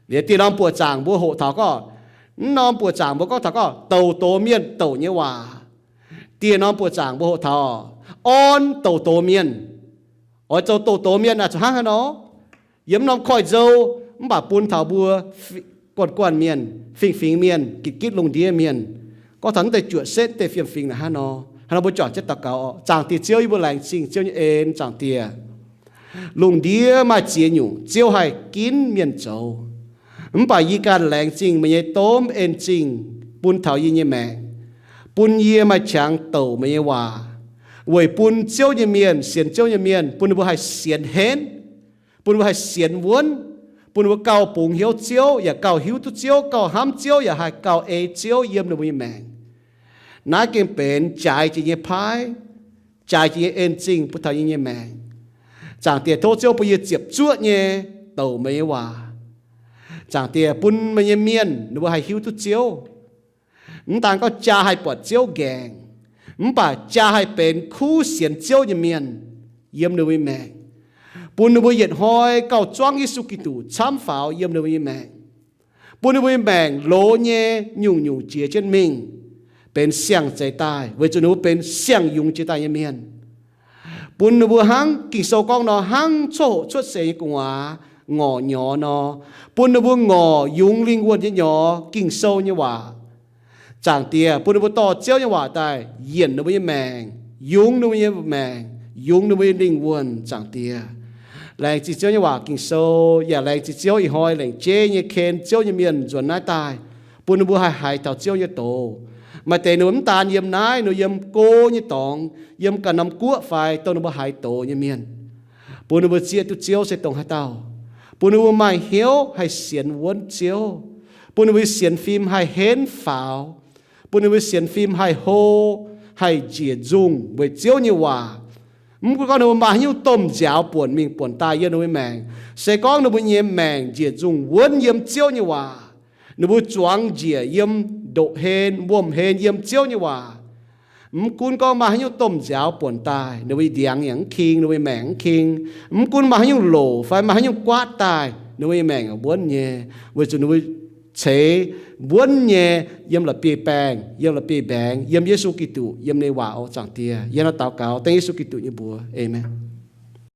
Liuz dieh norm buoqc zaangc mbuo hoqc taux gorngv, mv norm buoqc zaangc mbuo gorngv taux gorngv douc doz mienh douc nyei waac. Dieh norm buoqc zaangc mbuo hoqc taux orn douc doz mienh. Oix zoux douc doz mienh aah, zuqc hnangv haaix nor? Yiem norm koiv-nzou, mv baac bun taux mbuo guanh guanh mienh, fingx fingx mienh, gitv gitv lungh ndiev mienh, gorngv taux naaiv deix juoqc setv deix fiem-fingx naaic hnangv nor. Hnangv nor mbuo juangc jienv daux gaux oc. Zaangc Diex Ziouv, yie mbuo laengz zingh Ziouv nyei en, Zaangc Diex. Lungh ndiev maaih ziex nyungc Ziouv haih ginv mienh zoux. Mv baac yie ganh laengz zingh meih nyei domh en-zingh bun taux yie nyei maengc, bun yie maaih qangx douc meih nyei waac, weic bun Ziouv nyei mienh, sienx Ziouv nyei mienh, bun ninh mbuo haih sienx henv, bun ninh mbuo haih sienx wuonv, bun ninh mbuo gauh bungx hnyouv Ziouv, yaac gauh hiuv duqv Ziouv, gauh hnamv Ziouv, yaac haih gauh ei Ziouv yiem ninh mbuo nyei maengc. Naaiv gengh benx jaaix jiex nyei paaiv, jaaix jiex nyei en-zingh bun taux yie nyei maengc. Zaangc Diex, tov Ziouv bun yie ziepc zuoqv nyei douc meih nyei waac. Zaangc Diex, bun meih nyei mienh ninh mbuo haih hiuv duqv Ziouv. Mv daan gorngv jaa haih buatc Ziouv nqaengc, mv baac jaa haih benx kuv sienx Ziouv nyei mienh yiem ninh mbuo nyei maengc. Bun ninh mbuo yietc hnoi gauh zuangv Yesu Giduc camv faaux yiem ninh mbuo nyei maengc. Bun ninh mbuo nyei maengc loz nyei nyungc-nyungc jiex jienv mingh, benx siang-zeix daaih, weic zuqc ninh mbuo benx siang-yungz jiex daaih nyei mienh. Bun ninh mbuo hnangv Ging-Sou gorngv nor, hnangv coqv hoqc cuotv seix nyei gu'nguaaz ngorc nyorx nor, bun ninh mbuo ngorc yungz lingh wuonh nyei nyorx, Ging-Sou nyei waac. Zaangc Diex, bun ninh mbuo dorh Ziouv nyei waac daaih yienc ninh mbuo nyei maengc, yungz ninh mbuo nyei maengc, yungz ninh mbuo nyei lingh wuonh, Zaangc Diex. Laengz zingh Ziouv nyei waac Ging-Sou, yaac laengz zingh Ziouv ih hnoi lengc jeiv nyei ken Ziouv nyei mienh nzuonx naaiv daaih, bun ninh mbuo haih haiz taux Ziouv nyei doz. Maaih deix ninh mbuo mv daan yiem naaiv, ninh mbuo yiem go nyei dorngx, yiem ganh norm guoqv fai dongh ninh mbuo haiz doz nyei mienh. Bun ninh mbuo zieqv duqv Ziouv se dongh haaix dauh. Bun ninh mbuo maaih hnyouv haih sienx wuonv Ziouv. Bun ninh mbuo sienx fim haih henv faaux. Bun ninh mbuo sienx fim haih hlo, haih njiec nzungh weic Ziouv nyei waac. Mv gunv gorngv ninh mbuo maaih haaix nyungc domh nziaaux buonc mingh buonc daaih yiem ninh mbuo nyei maengc, se gorngv ninh mbuo nyei maengc njiec nzungh wuonv yiem Ziouv nyei waac, ninh mbuo zuangx njiec yiem ndoqc hlen, wuom-hlen yiem Ziouv nyei waac, mv gunv gorngv maaih haaix nyungc domh nziaaux buonc daaih, ninh mbuo ndiangx yaac mv king, ninh mbuo nyei maengc mv king. Mv gunv maaih haaix nyungc loc fai maaih haaix nyungc guaatv daaih, ninh mbuo nyei maengc yaac wuonv nyei, weic zuqc ninh mbuo ceix wuonv nyei yiem la'bieiv-baengh, yiem la'bieiv-mbaengx, yiem Yesu Giduc, yiem ninh waac oc, Zaangc Diex. Yie hnangv naaiv daux gaux dengv Yesu Giduc nyei mbuox. Aamen.